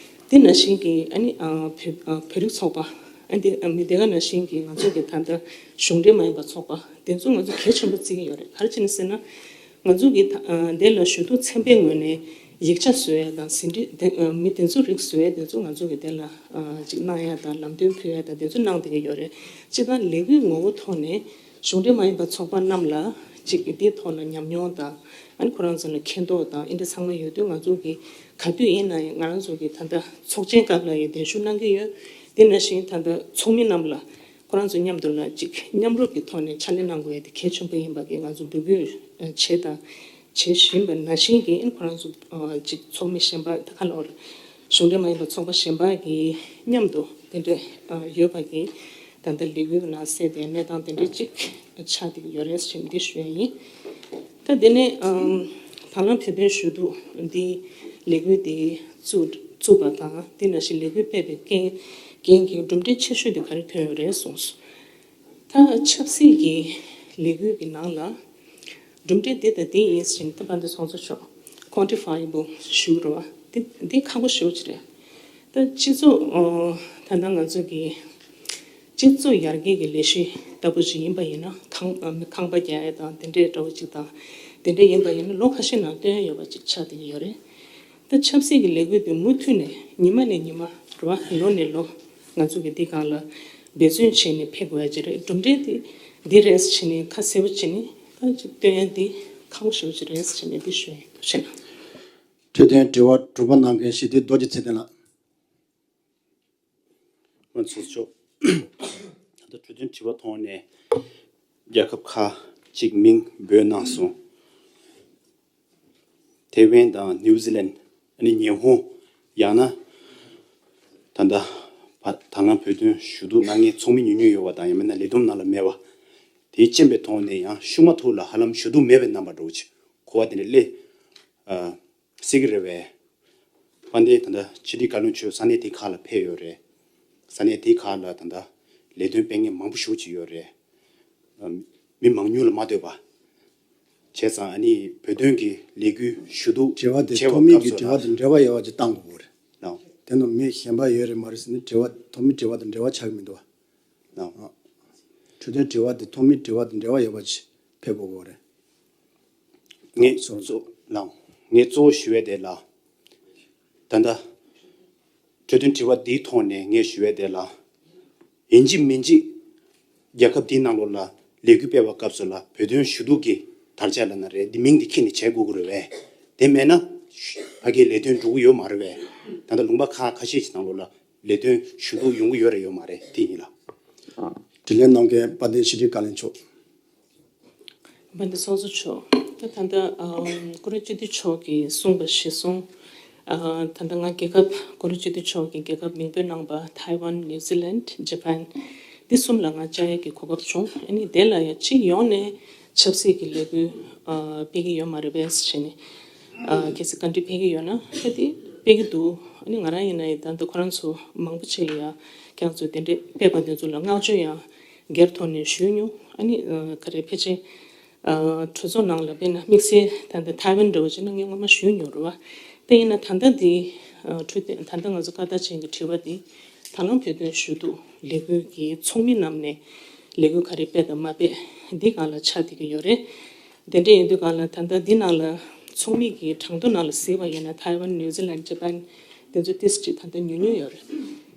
འདི་ནང་བཞིན་གྱི་ཨ་ནི་ཨ་བོད་ཨ་བོད་རིགས་ཚོགས་པ་ཨ་འདི་ཨ་མི་དེ་ག་ནང་བཞིན་གྱི་ང་ཚོ་གི་ད་ལྟ་གཞུང་འབྲེལ་མ་ཡིན་པ་ཚོགས་པ་དེ་ཚོ་ང་ཚོ་གལ་ཆེན་པོ་བརྩི་གི་ཡོད་རེད། ག་རེ་བྱས་ནས་ཟེར་ན། ང་ཚོ་གི་ད་ཨ་འདི་ལ་ཞུ་གཏུག་ཚན་པའི་ངོས་ནས་ཡིག་ཆ་བཟོ་ཡ་དང་ཟིན་བྲིས་དེ་ཨ་མི་དེ་ཚོ་རིགས་བཟོ་ཡ་དེ་ཚོ་ང་ཚོ་གི་དེ་ལ་ཨ་ཅིག་གནང་ཡ་དང་ལམ་སྟོན་ཕུལ་ཡ་དང་དེ་ཚོ་གནང་བསྡད་ཀྱི་ཡོད་རེད། སྤྱིར་བཏང་ལས་འགུལ་ངོ་བོ་ཐོག་ནས་གཞུང་འབྲེལ་མ་ཡིན་པ་ཚོགས་པ་རྣམས་ལ་ཅིག་འདིའི་ཐོག་ལ་ཉམས་མྱོང་དང་ཨ་ནི་ཁོ་རང་ཚོ་ལ་མཁྱེན་རྟོགས་དང་ཨེ་འདྲ་ཚང་མ་ཡོད་དུས། ང་ཚོ་གི་ག་དུས་ཡིན་ན་ཡང་ང་རང་ཚོ་གི་ད་ལྟ་ཚོགས་ཆེན་སྐབས་ལ་ཡང་གདན་ཞུ་གནང་གི་ཡོད། དེ་ནང་བཞིན་ད་ལྟ་ཚོགས་མི་རྣམས་ལ་ཁོ་རང་ཚོ་མཉམ་དུ་ལ་ཅིག་མཉམ་རུབ་ཀྱི་ཐོག་ནས་ཕྱག་ལས་གནང་དགོས་ཡ་དེ་གལ་ཆེན་པོ་ཡིན་པ་གི་ང་ཚོ་འབོད་སྐུལ་བྱས་དང་བྱེད་བཞིན་པ་ནང་བཞིན་གྱི་ཁོ་རང་ཚོ་ཅིག་ཚོགས་མི་གཞན་པ་ད་ག་ལ་གཞུང་འབྲེལ་མ་ཡིན་པ་ཚོགས་པ་གཞན་པ་གི་མཉམ་དུ་དེ་འདྲ་ཡོད་པ་གི་ད་ལྟ་ལས་འགུལ་གྱི་ནང་གསལ་དེ་གནས་སྟངས་དེ་འདྲ་ཅིག་ཆགས་བསྡད་ཀྱི་ཡོད་རེད་ཟེར་འདི་ཞུ་ཡ་ཡིན། ད་དེ་ནས་ཨམ། དང་བླངས་བོད་དོན་ཞུ་གཏུག་འདི་ལས་འགུལ་འདི་བཙུགས་བཙུགས་པ་དང་དེ་ནང་བཞིན་ལས་འགུལ་སྤེལ་བའི་རྐྱེན་རྐྱེན་གྱི་གྲུབ་འབྲས་ཆེ་ཤོས་དེ་ག་རེ་ཐོན་ཡོད་རེད་གསུངས་སོང་། ད་ཆབ་སྲིད་ཀྱི་ལས་འགུལ་གྱི་ནང་ལ་གྲུབ་འབྲས་འདི་དང་འདི་ཡིན་ཟེར་ནས་ད་བར་དུ་སོང་ཚོ་ཆོག་ཀོན་ཊི་ཕའི་བལ་ཞུ་རོགས་འདི་འདི་ཁག་པོ་ཞེ་པོ་ཅིག་རེད། ད་སྤྱི་ཚོགས་ཨོ། ད་ལྟ་ང་ཚོ་གི་སྤྱི་ཚོགས་ཡར་རྒྱས་ཀྱི་ལས་གཞི་ལྟ་བུ་ཞིག་ཡིན་པ་ཡིན་ན་ཁང་ཁང་པ་རྒྱག་ཡ་དང་དེ་འདྲའི་འདྲ་བོ་ཅིག་དང་དེ་འདྲ་ཡིན་པ་ཡིན་ན་ལོ་ཁ་ཤས་ནང་བཏོན་ཡོད་པ་ཅིག་ཆགས་བསྡད་ཀྱི་ཡོད་རེད། ད་ཆབ་སྲིད་ཀྱི་ལས་འགུལ་དེ་མུ་མཐུད་ནས་ཉི་མ་ནས་ཉི་མ་རེད་བ་ལོ་ནས་ལོ་ང་ཚོ་གི་འདི་སྒང་ལ་འབད་བརྩོན་བྱས་ནས་ཕེབས་དགོས་ཡ་ཅིག་རེད། གྲུབ་འབྲས་དེ་འདི་རེད་ཟེར་ནས་ཁ་གསལ་པོ་བྱས་ནས་ད་ཅིག་བཏོན་ཡ་འདི་ཁག་པོ་ཞེ་པོ་ཅིག་རེད་ཟེར་ནས་འདི་ཞུ་ཡ་ཡིན་འདུག་བྱས་ན། འཕྲོད་བསྟེན་དྲི་བ་དྲུག་པ་གནང་མཁན་ཞི་བདེ་རྡོ་རྗེ་ཚེ་བརྟན་ལགས། ང་ཚོ་ཆོག་ད་ལྟ་འཕྲོད་བསྟེན་དྲི་བ་ཐོག་ནས་རྒྱལ་ཁབ་ཁག་ཅིག་མིང་འབོད་གནང་སོང་། ཐེ་ཝན་དང་ནིའུ་ཛི་ལན། ཨ་ནི་ཉི་ཧོང་། ཡང་ན་ད་ལྟ་བ་ད་ལམ་བོད་དོན་ཞུ་གཏུག་གནང་མཁན་ཚོགས་མི་ཉུང་ཉུང་ཡོད་པ་དང་ཡང་མིན་ན་ལས་བསྡོམས་ནང་ལ་མེད་པ། དེའི་རྐྱེན་པའི་ཐོག་ནས་ཡང་ཤུགས་མ་ཐུག་ལ་ཧ་ལམ་ཞུ་གཏུག་མེད་པའི་རྣམ་པ་འདྲ་བོ་ཅིག་གོ་བ་དེ་འདྲ་སླེབས། ཨ། སྲིད་ཀྱི་རེད་པས། དཔལ་ལྡན་ད་ལྟ་ཕྱི་དྲིལ་བཀའ་བློན་མཆོག་ས་གནས་དེ་ཁག་ལ་ཕེབས་ཡོད་རེད། ས་གནས་དེ་ཁག་ལ་ད་ལྟ་ལས་དོན་སྤེལ་མཁན་མང་པོ་ཞེ་པོ་ཅིག་ཡོད་རེད། མི་མང་ཉུང་ལ་མ་ལྟོས་པ། བྱས་ཙང་ཨ་ནི་བོད་དོན་གྱི་ལས་འགུལ་ཞུ་གཏུག་དྲི་བ་དེ་བྱས་པ་ཐོགས་མེད་ཀྱི་དྲི་བ་དང་འབྲེལ་བ་ཡོད་པ་ཅིག་བཏང་དགོས་ཀྱི་རེད། ལགས། དེ་ནང་མི་གཞན་པ་ཡོད་རེད་མ་རེད་ཟེར་ནས་དྲི་བ་ཐོགས་མེད་དྲི་བ་དང་འབྲེལ་བ་ཆགས་ཀྱི་མི་འདུག་བ། ལགས། འཕྲོད་བསྟེན་དྲི་བ་དེ་ཐོགས་མེད་དྲི་བ་དང་འབྲེལ་བ་ཡོད་པ་ཅིག་ཕེབས་དགོས་ཀྱི་རེད། ངས་གཙོ་ལགས། ངས་གཙོ་བོ་ཞུ་ཡས་དེ་ལ། ད་ལྟ་འཕྲོད་བསྟེན་དྲི་བ་འདིའི་ཐོག་ནས་ངས་ཞུ་ཡས་དེ་ལ། ཡིན་གཅིག་མིན་གཅིག་རྒྱལ་ཁབ་འདིའི་ནང་ལོགས་ལ་ལས་འགུལ་སྤེལ་བའི་སྐབས་སུ་ལ་བོད་དོན་ཞུ་གཏུག་གི་དར་ཆ་ལབ་ན་རེད། འདི་མིང་འདི་ཁྱེར་ནས་བྱེད་དགོས་ཀྱི་རེད་པས། དེ་མེད་ན་ཕ་གིའི་ལས་དོན་འགྲོ་གི་ཡོད་མ་རེད་པས། ད་ལྟ་ལུང་པ་ཁག་ཁ་ཤས་ཤིག་ནང་ལོགས་ལ་ལས་དོན་ཞུ་གཏུག་ཡོང་གི་ཡོད་རེད་ཡོད་མ་རེད་དེ་ཡིན་ལ། དྲིན་ལན་གནང་མཁན་དཔལ་ལྡན་ཕྱི་དྲིལ་བཀའ་བློན་མཆོག་དཔལ་ལྡན་ཚོགས་གཙོ་མཆོག་ད་ད་ལྟ་ཨམ་བཀུར་འོས་སྤྱི་འཐུས་མཆོག་གིས་གསུངས་པ་གཞིར་བཟུང་། ཨ་ད་ལྟ་ང་རྒྱལ་ཁབ་བཀུར་འོས་སྤྱི་འཐུས་མཆོག་གིས་རྒྱལ་ཁབ་མིང་འབོད་གནང་པ་ཐའེ་ཝན། ནིའུ་ཛི་ལན། ཇ་པན། འདི་གསུམ་ལ་ང་བཅར་ཡས་ཀྱི་གོ་སྐབས་བྱུང་། ཨ་ནི་དེ་ལ་ཡང་སྤྱི་ཡོངས་ནས་ཆབ་སྲིད་ཀྱི་ལས་འགུལ་ཨ་སྤེལ་གྱི་ཡོད་མ་རེད་པས་ཟེར་ནས་ཨ་གལ་སྲིད་བཀའ་འདྲི་ཕེབས་ཀྱི་ཡོད་ན་ཨ་དེ་སྤེལ་གྱི་འདུག་ཨ་ནི་ང་རང་ཡིན་ན་ཡང་ད་ལྟ་ཁོ་རང་ཚོ་མང་པོ་ཅིག་ལ་ཡང་ཁྱེད་རང་ཚོ་དེ་འདྲས་ཕེབས་པ་དེ་ཚོ་ལ་བསྔགས་བརྗོད་ཡང་སྒེར་ཐོག་ནས་ཞུས་མྱོང་། ཨ་ནི་ཨ་ག་རེ་ཕལ་ཆེར་ཨ་གྲོས་ཚོགས་ནང་ལ་དཔེར་ན་དམིགས་བསལ་ད་ལྟ་ཐའེ་ཝན་འདྲ་བོ་བྱས་ན་ངས་སྔོན་མ་ཞུས་མྱོང་རེད་བ། དེ་ཡིན་ན་ད་ལྟ་འདི་ཨ་འཕྲོད་བསྟེན་ད་ལྟ་ང་ཚོ་སྐད་བརྡ་ཅན་གྱི་དྲི་བ་འདི་དང་བླངས་བོད་དོན་ཞུ་གཏུག་ལས་འགུལ་གྱི་ཚོགས་མི་རྣམས་ནས་ལས་འགུལ་ག་རེ་སྤེལ་དང་མ་སྤེལ་འདི་སྒང་ལ་ཆགས་བསྡད་ཀྱི་ཡོད་རེད། དེ་འདྲ་ཡིན་དུས་སྒང་ལ་ད་ལྟ་འདི་ནང་ལ་ཚོགས་མི་གི་གྲངས་ཐོ་ནང་ལ་གཟིགས་པ་ཡིན་ན་ཐའེ་ཝན། ནིའུ་ཛི་ལན། ཇ་པན་དེ་ཚོ་ཏིས་ཅིག་ད་ལྟ་ཉུང་ཉུང་ཡོད་རེད།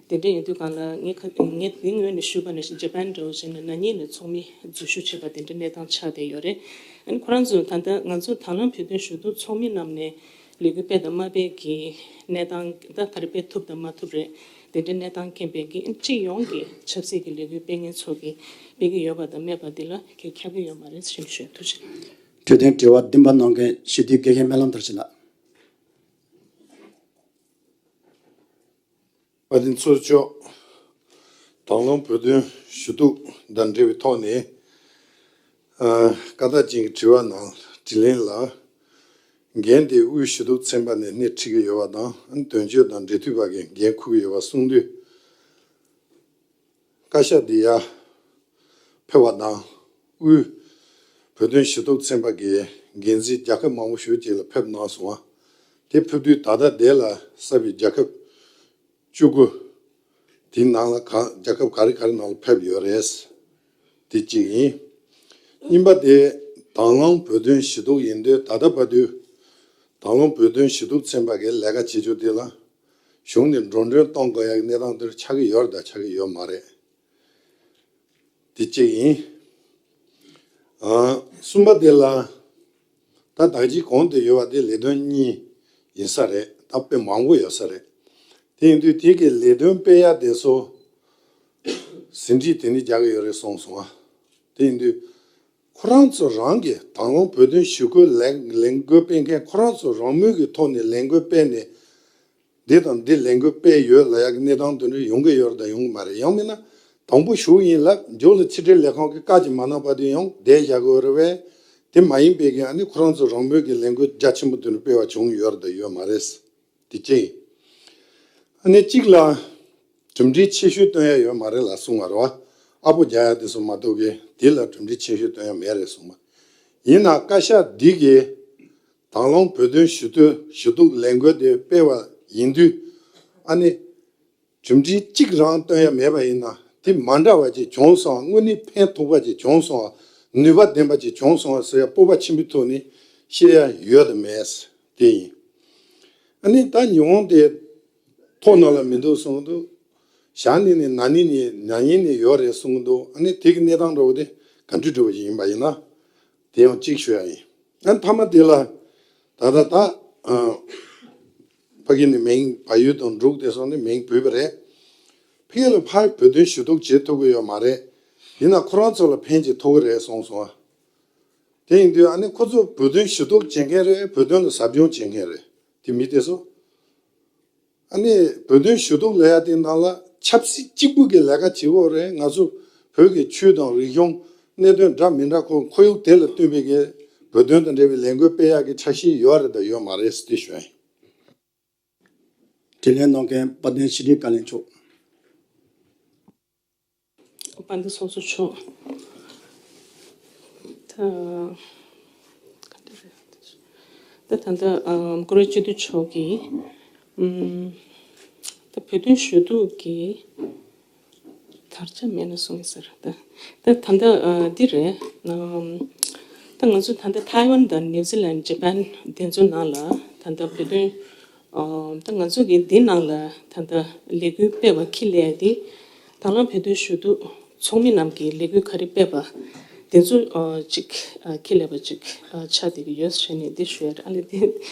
དེ་འདྲ་ཡིན་དུས་སྒང་ལ་ངས་ཁ་ངས་དེ་ངོས་ནས་ཞུས་པ་ནང་བཞིན་ཇ་པན་འདྲ་བོ་བྱས་ན་ན་ནིང་ནས་ཚོགས་མི་འཛུལ་ཞུགས་བྱས་པ་དེ་འདྲ་གནས་སྟངས་ཆགས་བསྡད་ཡོད་རེད། ཨ་ནི་ཁོ་རང་ཚོ་ད་ལྟ་ང་ཚོ་དང་བླངས་བོད་དོན་ཞུ་གཏུག་ཚོགས་མི་རྣམས་ནས་ལས་འགུལ་སྤེལ་དང་མ་སྤེལ་གྱི་གནས་སྟངས་ད་ག་རེ་སྤེལ་ཐུབ་དང་མ་ཐུབ་རེད། དེ་འདྲའི་གནས་སྟངས་རྐྱེན་པས་ཀྱི་སྤྱི་ཡོངས་ཀྱི་ཆབ་སྲིད་ཀྱི་ལས་འགུལ་སྤེལ་མཁན་ཚོ་གིས་སྤེལ་གྱི་ཡོད་པ་དང་མེད་པ་འདི་ལ་ཁྱེད་ཁྱབ་ཀྱི་ཡོད་མ་རེད་ཟེར་ཞུ་ཐུགས་རྗེ་ཆེ། འཕྲོད་བསྟེན་དྲི་བ་བདུན་པ་གནང་མཁན་སྤྱི་འཐུས་དགེ་རྒན་སྨོན་ལམ་དར་ཞིང་ལགས། དཔལ་ལྡན་ཚོགས་གཙོ་མཆོག་དང་བླངས་བོད་དོན་ཞུ་གཏུག་དང་འབྲེལ་བའི་ཐོག་ནས། ཨ་སྐད་བརྡ་ཅན་གྱི་དྲི་བ་ནང་དྲིས་ལན་ལ། འགན་དེ་དབུས་ཞུ་གཏུག་ཚན་པ་ནས་སྣེ་ཁྲིད་ཀྱི་ཡོད་པ་དང་དོན་གཅོད་དང་འབྲེལ་མཐུད་པ་གིས་འགན་འཁུར་གྱི་ཡོད་པ་གསུངས་དུས། བཀའ་ཤག་འདི་ཡར་ཕེབས་པ་དང་དབུས་བོད་དོན་ཞུ་གཏུག་ཚན་པ་གི་འགན་འཛིན་རྒྱལ་ཁབ་མང་པོ་ཞེ་ཅིག་ལ་ཕེབས་གནང་སོང་བ། དེ་ཕེབས་དུས་ད་ལྟ་དེ་ལ་གསར་པའི་རྒྱལ་ཁབ་བཅུ་དགུ་དེའི་ནང་ལ་གང་རྒྱལ་ཁབ་ག་རེ་ག་རེ་ནང་ལ་ཕེབས་ཡོད་རེད། དེ་གཅིག་ཡིན། གཉིས་པ་དེ་དང་བླངས་བོད་དོན་ཞུ་གཏུག་ཡིན་དུས་ད་ལྟ་བར་དུ་དང་བླངས་བོད་དོན་ཞུ་གཏུག་ཚན་པ་གི་ལས་ཀ་བྱེད་ཕྱོགས་དེ་ལ་གཞུང་ནས་འགྲོ་གྲོན་གཏོང་དགོས་ཡག་གི་གནས་སྟངས་དེར་ཆགས་ཀྱི་ཡོད་རེད་དང་ཆགས་ཀྱི་ཡོད་མ་རེད། དེ་གཅིག་ཡིན། ཨ་གསུམ་པ་དེ་ལ་ད་ད་གཅིག་གོང་དུ་ཡོད་པ་དེ་ལས་དོན་གཉིས་ཡིན་ས་རེད། ད་དཔེ་མང་པོ་ཡོད་ས་རེད། དེ་ཡིན་དུས་དེ་གི་ལས་དོན་སྤེལ་ཡ་དེ་ཚོ་ ཟིན་བྲིས་དེ་ནི་རྒྱག་གི་ཡོད་རེད་གསུངས་སོང་ཨ། དེ་ཡིན་དུས། ཁོ་རང་ཚོ་རང་གིས་དང་བླངས་བོད་དོན་ཞུ་སྐུལ་ལས་ལས་འགུལ་སྤེལ་མཁན་ཁོ་རང་ཚོ་རང་མོས་ཀྱི་ཐོག་ནས་ལས་འགུལ་སྤེལ་ནས། འདི་དང་འདི་ལས་འགུལ་སྤེལ་ཡོད་ལབ་ཡག་གི་གནས་སྟངས་དེ་འདྲ་ཡོང་གི་ཡོད་རེད་དང་ཡོང་གི་མ་རེད། ཡང་མིན་ན་དང་པོ་ཞུགས་ཡིན་ལབ་མཇུག་ལ་ཕྱི་དྲིལ་ལས་ཁང་གི་བཀའ་ཅིག་མ་གནང་བར་དུ་ཡང་བསྡད་བཞག་གི་ཡོད་རེད་བས། དེ་མ་ཡིན་པའི་གི་ཨ་ནི་ཁོ་རང་ཚོ་རང་མོས་ཀྱི་ལས་འགུལ་རྒྱ་ཆེན་པོ་དེ་འདྲ་སྤེལ་བ་བྱུང་ཡོད་རེད་དང་ཡོད་མ་རེད། དེ་གཅིག་ཡིན། ཨ་ནི་གཅིག་ལ། གྲུབ་འབྲས་ཆེ་ཤོས་སྟོན་ཡ་ཡོད་མ་རེད་ལ་གསུང་བ་རེད་བ། ཨ་ཕོ་རྒྱག་ཡ་དེ་ཚོ་མ་གཏོགས་གི་དེ་ལ་གྲུབ་འབྲས་ཆེ་ཤོས་སྟོན་ཡ་མེད་རེད་གསུངས་པ། ཡིན་ན་བཀའ་ཤག་འདི་གིས་དང་བླངས་བོད་དོན་ཞུ་གཏུག་ཞུ་གཏུག་ལས་འགུལ་དེ་སྤེལ་བ་ཡིན་དུས། ཨ་ནི། གྲུབ་འབྲས་གཅིག་རང་སྟོན་ཡ་མེད་པ་ཡིན་ན་དེ་མ་འདྲ་བ་ཅིག་བྱུང་སོང་བ། དངོས་གནས་ཕན་ཐོགས་པ་ཅིག་བྱུང་སོང་བ། ནུས་པ་ལྡན་པ་ཅིག་བྱུང་སོང་བ་ཟེར་ཡ་སྤོབས་པ་ཆེན་པོའི་ཐོག་ནས་བཤད་ཡ་ཡོད་དམ་མེད། དེ་ཡིན། ཨ་ནི་ད་ཉི་ཧོང་དེ་ཐོག་ནང་ལ་མི་འདུག་གསུངས་འདུག་ཞག་ནི་ནི་ན་ནི་ནི་ན་ཡིན་ནི་ཡོད་རེད་གསུངས་འདུག་ཨ་ནི་དེ་གི་གནས་སྟངས་འདྲ་བོ་དེ་ག་འདྲ་འདྲ་བོ་ཞིག་ཡིན་པ་ཡིན་ན། དེ་ཡང་གཅིག་ཞུ་ཡ་ཡིན། ཨ་མཐའ་མ་དེ་ལ་ད་ལྟ་ད་ཨ། ཕ་གི་ནི་མིང་བལ་ཡུལ་དང་འབྲུག་དེ་སོང་ནི་མིང་བུད་པ་རེད། ཕ་གི་ལ་ཕར་བོད་དོན་ཞུ་གཏུག་བྱེད་ཐུབ་ཀྱི་ཡོད་མ་རེད། ཡིན་ན་ཁོ་རང་ཚོ་ལ་ཕན་ཅིག་ཐོགས་ཀྱི་རེད་གསུངས་སོང་ཨ། དེ་ཡིན་དུས་ཨ་ནི་ཁོ་ཚོ་བོད་དོན་ཞུ་གཏུག་བྱེད་མཁན་རེད། བོད་དོན་ལ་ཟབ་སྦྱོང་བྱེད་མཁན་རེད། དེ་མི་དེ་ཚོ། ཨ་ནི་བོད་དོན་ཞུ་གཏུག་ལས་ཡ་དེ་ནང་ལ་ཆབ་སྲིད་གཅིག་པུ་གི་ལས་ཀ་བྱེད་ཀྱི་ཡོད་རེད། ང་ཚོ་བོད་ཀྱི་ཆོས་དང་རིག་གཞུང་གནད་དོན་འདྲ་མི་འདྲ་ཁོ་ཁོར་ཡུག་དེ་ལ་བསྟུན་པའི་གི་བོད་དོན་དང་འབྲེལ་བའི་ལས་འགུལ་སྤེལ་ཡག་གི་འཆར་གཞི་ཡོད་རེད་དང་ཡོད་མ་རེད་ཟེར་དེ་ཞུ་ཡ་ཡིན། དྲིས་ལན་གནང་མཁན་དཔལ་ལྡན་ཕྱི་དྲིལ་བཀའ་བློན་མཆོག་དཔལ་ལྡན་ཚོགས་གཙོ་མཆོག་ད་ག་འདྲ་རེད། ད་ད་ལྟ་ཨ་བཀུར་འོས་སྤྱི་འཐུས་མཆོག་གིས་ཨམ་ད་བོད་དོན་ཞུ་གཏུག་གི་དར་ཆ་མེད་ན་གསུང་གི་ཟེར། ད་ད་ད་ལྟ་ཨ་འདི་རེད། ཨམ་ད་ང་ཚོ་ད་ལྟ་ཐའེ་ཝན་དང་ནིའུ་ཛི་ལན། ཇ་པན་དེ་ཚོ་ནང་ལ་ད་ལྟ་བོད་དོན་ཨ་ད་ང་ཚོ་གི་འདི་ནང་ལ་ད་ལྟ་ལས་འགུལ་སྤེལ་བ་ཁས་ལེན་ཡ་དེ་དང་བླངས་བོད་དོན་ཞུ་གཏུག་ཚོགས་མི་རྣམས་ཀྱིས་ལས་འགུལ་ག་རེ་སྤེལ་བ་དེ་ཚོ་ཨ་ཅིག་ཨ་ཁས་ལེན་པ་ཅིག་ཨ་ཆགས་བསྡད་ཀྱི་ཡོད་ཟེར་ནས་འདི་ཞུ་ཡ་རེད། ཨ་ལས་འདི་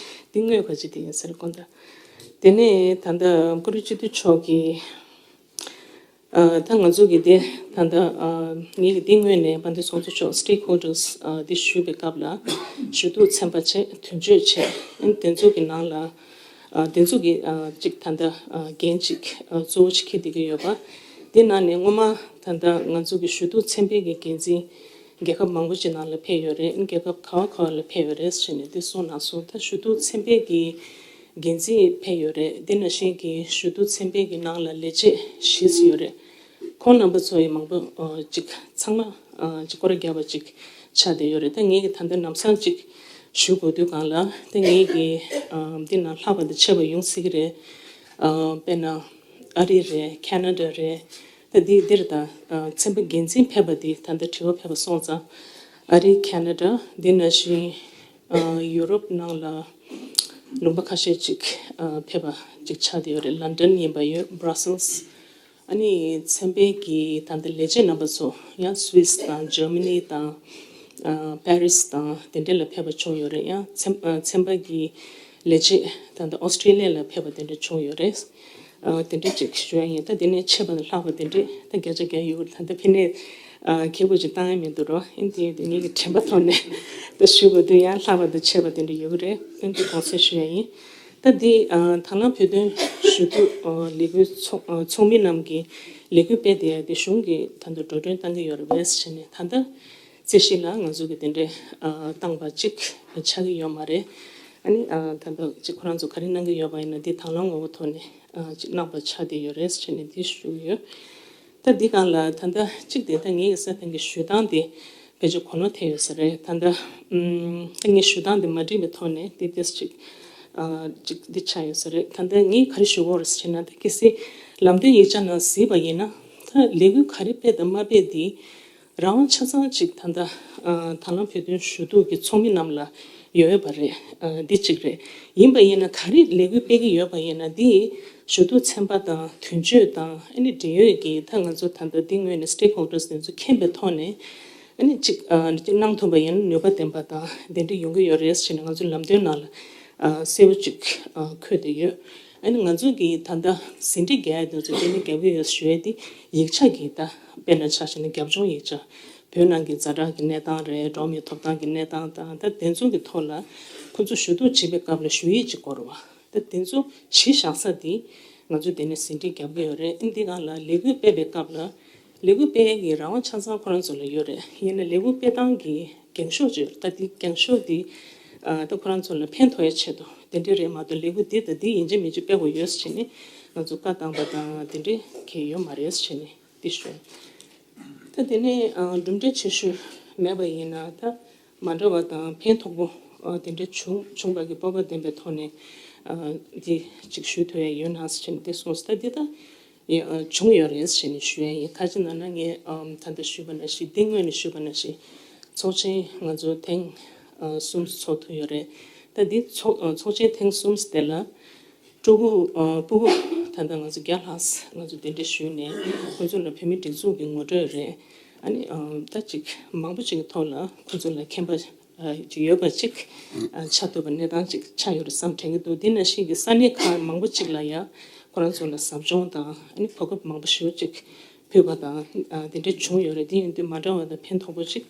འདི་དངོས་ག་ཅིག་དེ་ཡིན་ཟེར་དགོངས་དག་དེ་ནས་ད་ལྟ་བཀུར་འོས་སྤྱི་འཐུས་མཆོག་གིས་ཨ་ད་ང་ཚོ་གི་དེ་ད་ལྟ་ཨ་ངེད་ཀྱི་དེ་སྔོན་ནས་དཔལ་ལྡན་ཚོགས་གཙོ་མཆོག་stakeholders་ཨ་དེ་ཞུས་པའི་སྐབས་ལ་ཞུ་གཏུག་ཚན་པ་བྱས། དོན་གཅོད་བྱས། ཨ་དེ་ཚོ་གི་ནང་ལ་ཨ་དེ་ཚོ་གི་ཨ་གཅིག་ད་ལྟ་ཨ་འགན་གཅིག་ཨ་གཙོ་བོ་ཅིག་འཁྱེར་བསྡད་ཀྱི་ཡོད་པ། དེ་ནང་ནས་སྔོན་མ་ད་ལྟ་ང་ཚོ་གི་ཞུ་གཏུག་ཚན་པའི་གི་འགན་འཛིན་རྒྱལ་ཁབ་མང་པོ་ཅིག་ནང་ལ་ཕེབས་ཡོད་རེད། རྒྱལ་ཁབ་ག་བ་ག་བ་ལ་ཕེབས་ཡོད་རེད་ཟེར་ནས་འདི་གསུངས་གནང་སོང་། ད་ཞུ་གཏུག་ཚན་པའི་གི་འགན་འཛིན་ཕེབས་ཡོད་རེད། འདི་ནང་བཞིན་གྱི་ཞུ་གཏུག་ཚན་པའི་གི་ནང་ལ་ལས་བྱེད་བཞི་ཙམ་ཡོད་རེད། ཁོང་རྣམ་པ་ཚོ་ཡི་མང་པོ་ཨ་ཅིག་ཚང་མ་ཨ་ཅིག་སྐོར་ར་བརྒྱབ་པ་ཅིག་ཆགས་བསྡད་ཡོད་རེད། ད་ངེད་ཀྱི་ད་ལྟ་ལམ་སང་ཅིག་ཞུ་དགོས་དུས་སྒང་ལ་ད་ངེད་ཀྱི་ཨ་འདི་ནང་ལྷག་པ་དང་ཆད་པ་ཡོང་སྲིད་ཀྱི་རེད། ཨ་དཔེར་ན་ཨ་རི་རེད། ཁེ་ན་ཌ་རེད། ད་འདི་འདིར་ད་ཨ་ཚན་པ་འགན་འཛིན་ཕེབས་པ་འདི་ད་ལྟ་དྲི་བ་ཕེབས་པ་སོང་ཙང་ཨ་རི། ཁེ་ན་ཌ། འདི་ནང་བཞིན་ཨ་ཡུ་རོབ་ནང་ལ་ལུང་པ་ཁ་ཤས་ཅིག་ཨ་ཕེབས་པ་ཅིག་ཆགས་བསྡད་ཡོད་རེད། ལན་ཌན་ཡིན་པ་ཡོད། བྷ་ར་སེལ་སི། ཨ་ནི་ཚན་པའི་གི་ད་ལྟ་ལས་བྱེད་རྣམ་པ་ཚོ་ཡང་སུད་སི་དང་ཇར་མ་ནི་དང་ཨ་པེ་རི་སི་དང་དེ་འདྲ་ལ་ཕེབས་པ་བྱུང་ཡོད་རེད། ཡང་ཚན་ཨ་ཚན་པ་གི་ལས་བྱེད་ད་ལྟ་ཨོ་སི་ཀྲི་ལི་ཡ་ལ་ཕེབས་པ་དེ་འདྲ་བྱུང་ཡོད་རེད། ཨ་དེ་འདྲ་ཅིག་ཞུ་ཡ་ཡིན། ད་དེ་ནས་ཆད་པ་དང་ལྷག་པ་དེ་འདྲ་ད་བརྒྱ་ཆ་བརྒྱ་ཡོད་རེད། ད་ལྟ་ཕི་ནས་ཨ་ཁེ་པོ་ཅིག་བཏང་ཡ་མི་འདུག་རོ། ཨིན་དེ་ཡོད་དེ་ངེད་ཀྱི་དྲན་པ་ཐོག་ནས་ད་ཞུ་དགོས་དུས་ཡང་ལྷག་པ་དང་ཆད་པ་དེ་འདྲ་ཡོད་ཀྱི་རེད། ཨིན་དེ་དགོངས་སེལ་ཞུ་ཡ་ཡིན། ད་འདི་ཨ་དང་བླངས་བོད་དོན་ཞུ་གཏུག་ཨ་ལས་འགུལ་ཚོགས་ཨ་ཚོགས་མི་རྣམས་ཀྱི་ལས་འགུལ་སྤེལ་བསྡད་ཡ་དེ་གཞུང་གིས་ད་ལྟ་འགྲོ་གྲོན་བཏང་གི་ཡོད་རེད་པས་ཟེར་ནས་ད་ལྟ་རྩིས་གཞི་ལ་ང་ཚོ་གི་དེ་འདྲའི་ཨ་བཏང་བ་ཅིག་ཆགས་ཀྱི་ཡོད་མ་རེད། ཨ་ནི་ཨ་ད་ལྟ་ཅིག་ཁོ་རང་ཚོ་ག་རེ་གནང་གི་ཡོད་པ་ཡིན་ན་འདི་དང་བླངས་ངོ་བོ་ཐོག་ནས་ཨ་ཅིག་གནང་བ་ཆགས་བསྡད་ཡོད་རེད་ཟེར་ནས་འདི་ཞུ་གི་ཡོད། ད་འདི་སྒང་ལ་ད་ལྟ་གཅིག་དེ་ད་ངེད་ཀྱི་ས་ཐང་གི་ཞུ་སྟངས་དེ་ཕལ་ཆེར་གོ་ནོར་ཐེབས་ཡོད་ས་རེད། ད་ལྟ་ཨུམ་ད་ངས་ཞུ་སྟངས་དེ་མ་འགྲིག་པའི་ཐོག་ནས་དེ་ཏོག་ཙམ་ཅིག་ཨ་ཅིག་འདི་ཆགས་ཡོད་ས་རེད། ད་ལྟ་ངས་ག་རེ་ཞུ་དགོས་རེད་ཟེར་ན། ད་གལ་སྲིད་ལམ་སྟོན་ཡིག་ཆ་ནང་གཟིགས་པ་ཡིན་ན་ད་ལས་འགུལ་ག་རེ་སྤེལ་དང་མ་སྤེལ་དེ་རང་དབང་ཆ་ཚང་ཅིག་ད་ལྟ་ཨ་དང་བླངས་བོད་དོན་ཞུ་གཏུག་གི་ཚོགས་མི་རྣམས་ལ་ཡོད་ཡོད་པ་རེད། ཨ་འདི་གཅིག་རེད། ཡིན་པ་ཡིན་ན་ག་རེ་ལས་འགུལ་སྤེལ་གྱི་ཡོད་པ་ཡིན་ན་འདི་ཞུ་གཏུག་ཚན་པ་དང་དོན་གཅོད་དང་ཨ་ནི་འབྲེལ་ཡོད་ཀྱི་ད་ང་ཚོ་ད་ལྟ་འདི་ངོས་ནས་stakeholders་དེ་ཚོ་མཁྱེན་པའི་ཐོག་ནས་ཨ་ནི་གཅིག་ཨ་གཅིག་གནང་ཐུབ་པ་ཡིན་ན་ནུས་པ་ལྡན་པ་དང་དེ་འདྲ་ཡོང་གི་ཡོད་རེད་ཟེར་ནས་ང་ཚོ་ལམ་སྟོན་ནང་ལ་ཨ་གསལ་པོ་གཅིག་ཨ་འཁོད་བསྡད་ཡོད། ཨ་ནི་ང་ཚོ་གིས་ད་ལྟ་ཟིན་བྲིས་རྒྱག་ཡ་དེ་ཚོ་དེ་ནི་རྒྱབ་ཀྱི་ཡོད་ཞུ་ཡ་དེ་ཡིག་ཆ་གི་ད་དཔེར་ན་ཆ་བཞག་ན་རྒྱབ་ལྗོངས་ཡིག་ཆ། བོད་ནང་གི་ཛ་དྲག་གི་གནས་སྟངས་རེད། འགྲོ་བ་མིའི་ཐོབ་ཐང་གི་གནས་སྟངས་དང་ད་དེ་ཚོ་གི་ཐོག་ལ་ཁོ་ཚོ་ཞུ་གཏུག་བྱེད་པའི་སྐབས་ལ་ཞུ་ཡིག་ཅིག་དགོས་རེད་བ། ད་དེ་ཚོ་གཞི་བཞག་ས་དེ་ང་ཚོ་དེ་ནས་ཟིན་བྲིས་རྒྱབ་ཀྱི་ཡོད་རེད། ཨ་ནི་འདི་སྒང་ལ་ལས་འགུལ་སྤེལ་བའི་སྐབས་ལ་ལས་འགུལ་སྤེལ་ཡས་ཀྱི་རང་དབང་ཆ་ཚང་ཁོ་རང་ཚོ་ལ་ཡོད་རེད། ཡིན་ན་ལས་འགུལ་སྤེལ་སྟངས་ཀྱི་འགེངས་ཤོག་ཅིག་ཡོད་རེད། ད་དེ་འགེངས་ཤོག་དེ་ད་ཁོ་རང་ཚོ་ལ་ཕན་ཐོགས་ཡས་ཆེད་དུ་དེ་འདྲས་རེད་མ་གཏོགས་ལས་འགུལ་འདི་དང་འདི་ཡིན་གཅིག་མིན་གཅིག་སྤེལ་དགོས་ཡོད་ཟེར་བྱས་ནས་ང་ཚོ་བཀའ་བཏང་པ་དང་དེ་འདྲས་གང་ཡང་ཡོད་མ་རེད་ཟེར་བྱས་ནས་འདི་ཞུ། ད་དེ་ནས་ཨ་གྲུབ་འབྲས་ཆེ་ཤོས་མེད་པ་ཡིན་ན་ད་མ་འདྲ་བ་དང་ཕན་ཐོགས་པོ་ཨ་དེ་འདྲ་བྱུང་བྱུང་བ་གི་སྤོབས་པ་ལྡན་པའི་ཐོག་ནས་ཨ་འདི་ཅིག་ཞུ་ཐུབ་ཡ་ཡོད་ན་ཟེར་བྱས་ནས་དེ་གསུངས་སོང་། ད་འདི་ད་ཡ་ཨ་བྱུང་ཡོད་རེད་ཟེར་བྱས་ནས་ཞུ་ཡ་ཡིན། ག་ཅི་ན་ན་ངས་ཨ་ད་ལྟ་ཞུས་པ་ནང་བཞིན་འདི་སྔོན་ནས་ཞུས་པ་ནང་བཞིན་ཚོགས་ཆེན་ང་ཚོ་ཐེངས་ཨ་གསུམ་ཚོགས་ཐུབ་ཡོད་རེད། ད་འདི་ཚོགས་ཨ་ཚོགས་ཆེན་ཐེངས་གསུམ་དེ་ལ། སྤྲུལ་སྐུ་ཨ་སྤུ་གུ་ད་ལྟ་ང་ཚོ་བརྒྱ་ལྷག་ང་ཚོ་གདན་འདྲེན་ཞུས་ནས་ཁོང་ཚོ་ལ་བོད་མིའི་སྒྲིག་འཛུགས་ཀྱི་ངོ་སྤྲོད་རེད། ཨ་ནི་ཨ་ད་ཅིག་མང་པོ་ཅིག་གི་ཐོག་ལ་ཁོང་ཚོ་ལ་མཁྱེན་པ་ཨ་ཅིག་ཡོད་པ་ཅིག་ཨ་ཆགས་ཐུབ་པ་གནས་སྟངས་ཅིག་ཆགས་ཡོད་རེད་བསམ་དྲན་གྱི་འདུག་དེ་ནང་བཞིན་གྱི་ས་གནས་ཁག་མང་པོ་ཅིག་ལ་ཡ་ཁོ་རང་ཚོ་ལ་ཟབ་སྦྱོང་དང་ཨ་ནི་གོ་སྐབས་མང་པོ་ཞེ་པོ་ཅིག་ཕུལ་བ་དང་ཨ་དེ་འདྲ་བྱུང་ཡོད་རེད། དེ་ཡིན་དུས་མ་འདྲ་བ་དང་ཕན་ཐོགས་པོ་ཅིག་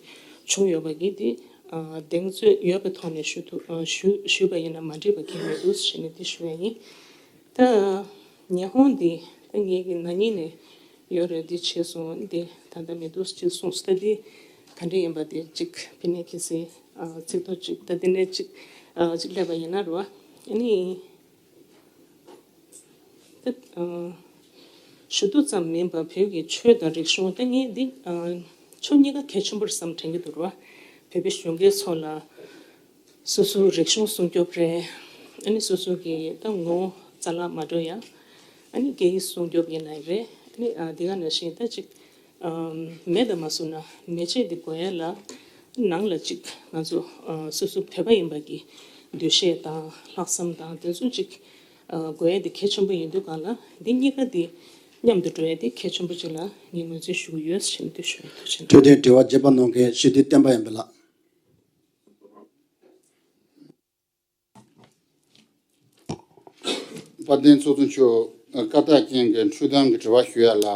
བྱུང་ཡོད་པ་གི་དེ་ཨ་གདེང་ཚོད་ཡོད་པའི་ཐོག་ནས་ཞུ་ཐུབ་ཨ་ཞུ་ཞུས་པ་ཡིན་ན་མ་འགྲིག་པ་གང་ཡང་མི་འདུག་ཞེས་ནས་དེ་ཞུ་ཡ་ཡིན། ད་ཉི་ཧོང་འདི་ད་ངེད་ཀྱི་ན་ནིང་ནས་ཡོད་རེད། འདི་བྱས་སོང་། འདི་ད་ལྟ་མི་འདུག་ཅེས་གསུངས་སོང་། ད་འདི་ག་འདྲ་ཡིན་པ་དེ་གཅིག་ཕི་ནས་གལ་སྲིད་ཨ་ཚིག་ཐོ་གཅིག་ད་འདི་ནས་གཅིག་ཨ་གཅིག་སླེབས་པ་ཡིན་ན་རེད་བ། ཨ་ནི། ད་ཨ་ཞུ་གཏུག་ཙམ་མིན་པར་བོད་ཀྱི་ཆོས་དང་རིག་གཞུང་ད་ངས་འདི་ཨ་ཕྱོགས་གཉིས་ཀ་གལ་ཆེན་པོ་རེད་བསམ་དྲན་གྱི་འདུག་ར། བོད་པའི་གཞོན་སྐྱེས་ཚོ་ལ་སོ་སོའི་རིག་གཞུང་སྲུང་སྐྱོབ་རེད། ཨ་ནི་སོ་སོ་གི་ད་ངོ་བོ་རྩ་བརླག་མ་འགྲོ་ཡ། ཨ་ནི་སྐད་ཡིག་སྲུང་སྐྱོབ་ཡིན་ནའི་རེད། ཨ་ནི་ཨ་འདི་ག་ནང་བཞིན་ད་ཅིག་ཨ་མེད་དང་མ་བཟོ་ན་མེ་ལྕེ་འདི་འགོ་ཡ་ལ་ནང་ལ་ཅིག་ང་ཚོ་ཨ་སོ་སོ་བོད་པ་ཡིན་པ་གི་འདུ་ཤེས་དང་ལྷག་བསམ་དང་དེ་ཚོ་ཅིག་ཨ་དགོས་ཡ་དེ་གལ་ཆེན་པོ་ཡིན་དུས་གང་ལ་འདི་གཉིས་ཀ་དེ་མཉམ་དུ་འགྲོ་ཡ་དེ་གལ་ཆེན་པོ་ཅིག་ལ་ངས་ངོས་འཛིན་ཞུ་གི་ཡོད་ཟེར་ནས་འདི་ཞུ་ཡ་ཐུགས་རྗེ་ཆེ། འཕྲོད་བསྟེན་དྲི་བ་རྒྱས་པ་གནང་མཁན་སྤྱི་འཐུས་བསྟན་པ་ཡར་འཕེལ་ལགས། དཔལ་ལྡན་ཚོགས་གཙོ་མཆོག་བཀའ་རྟགས་ཅན་གྱི་འཕྲོད་བསྟེན་གྱི་དྲི་བ་ཞུ་ཡ་ལ།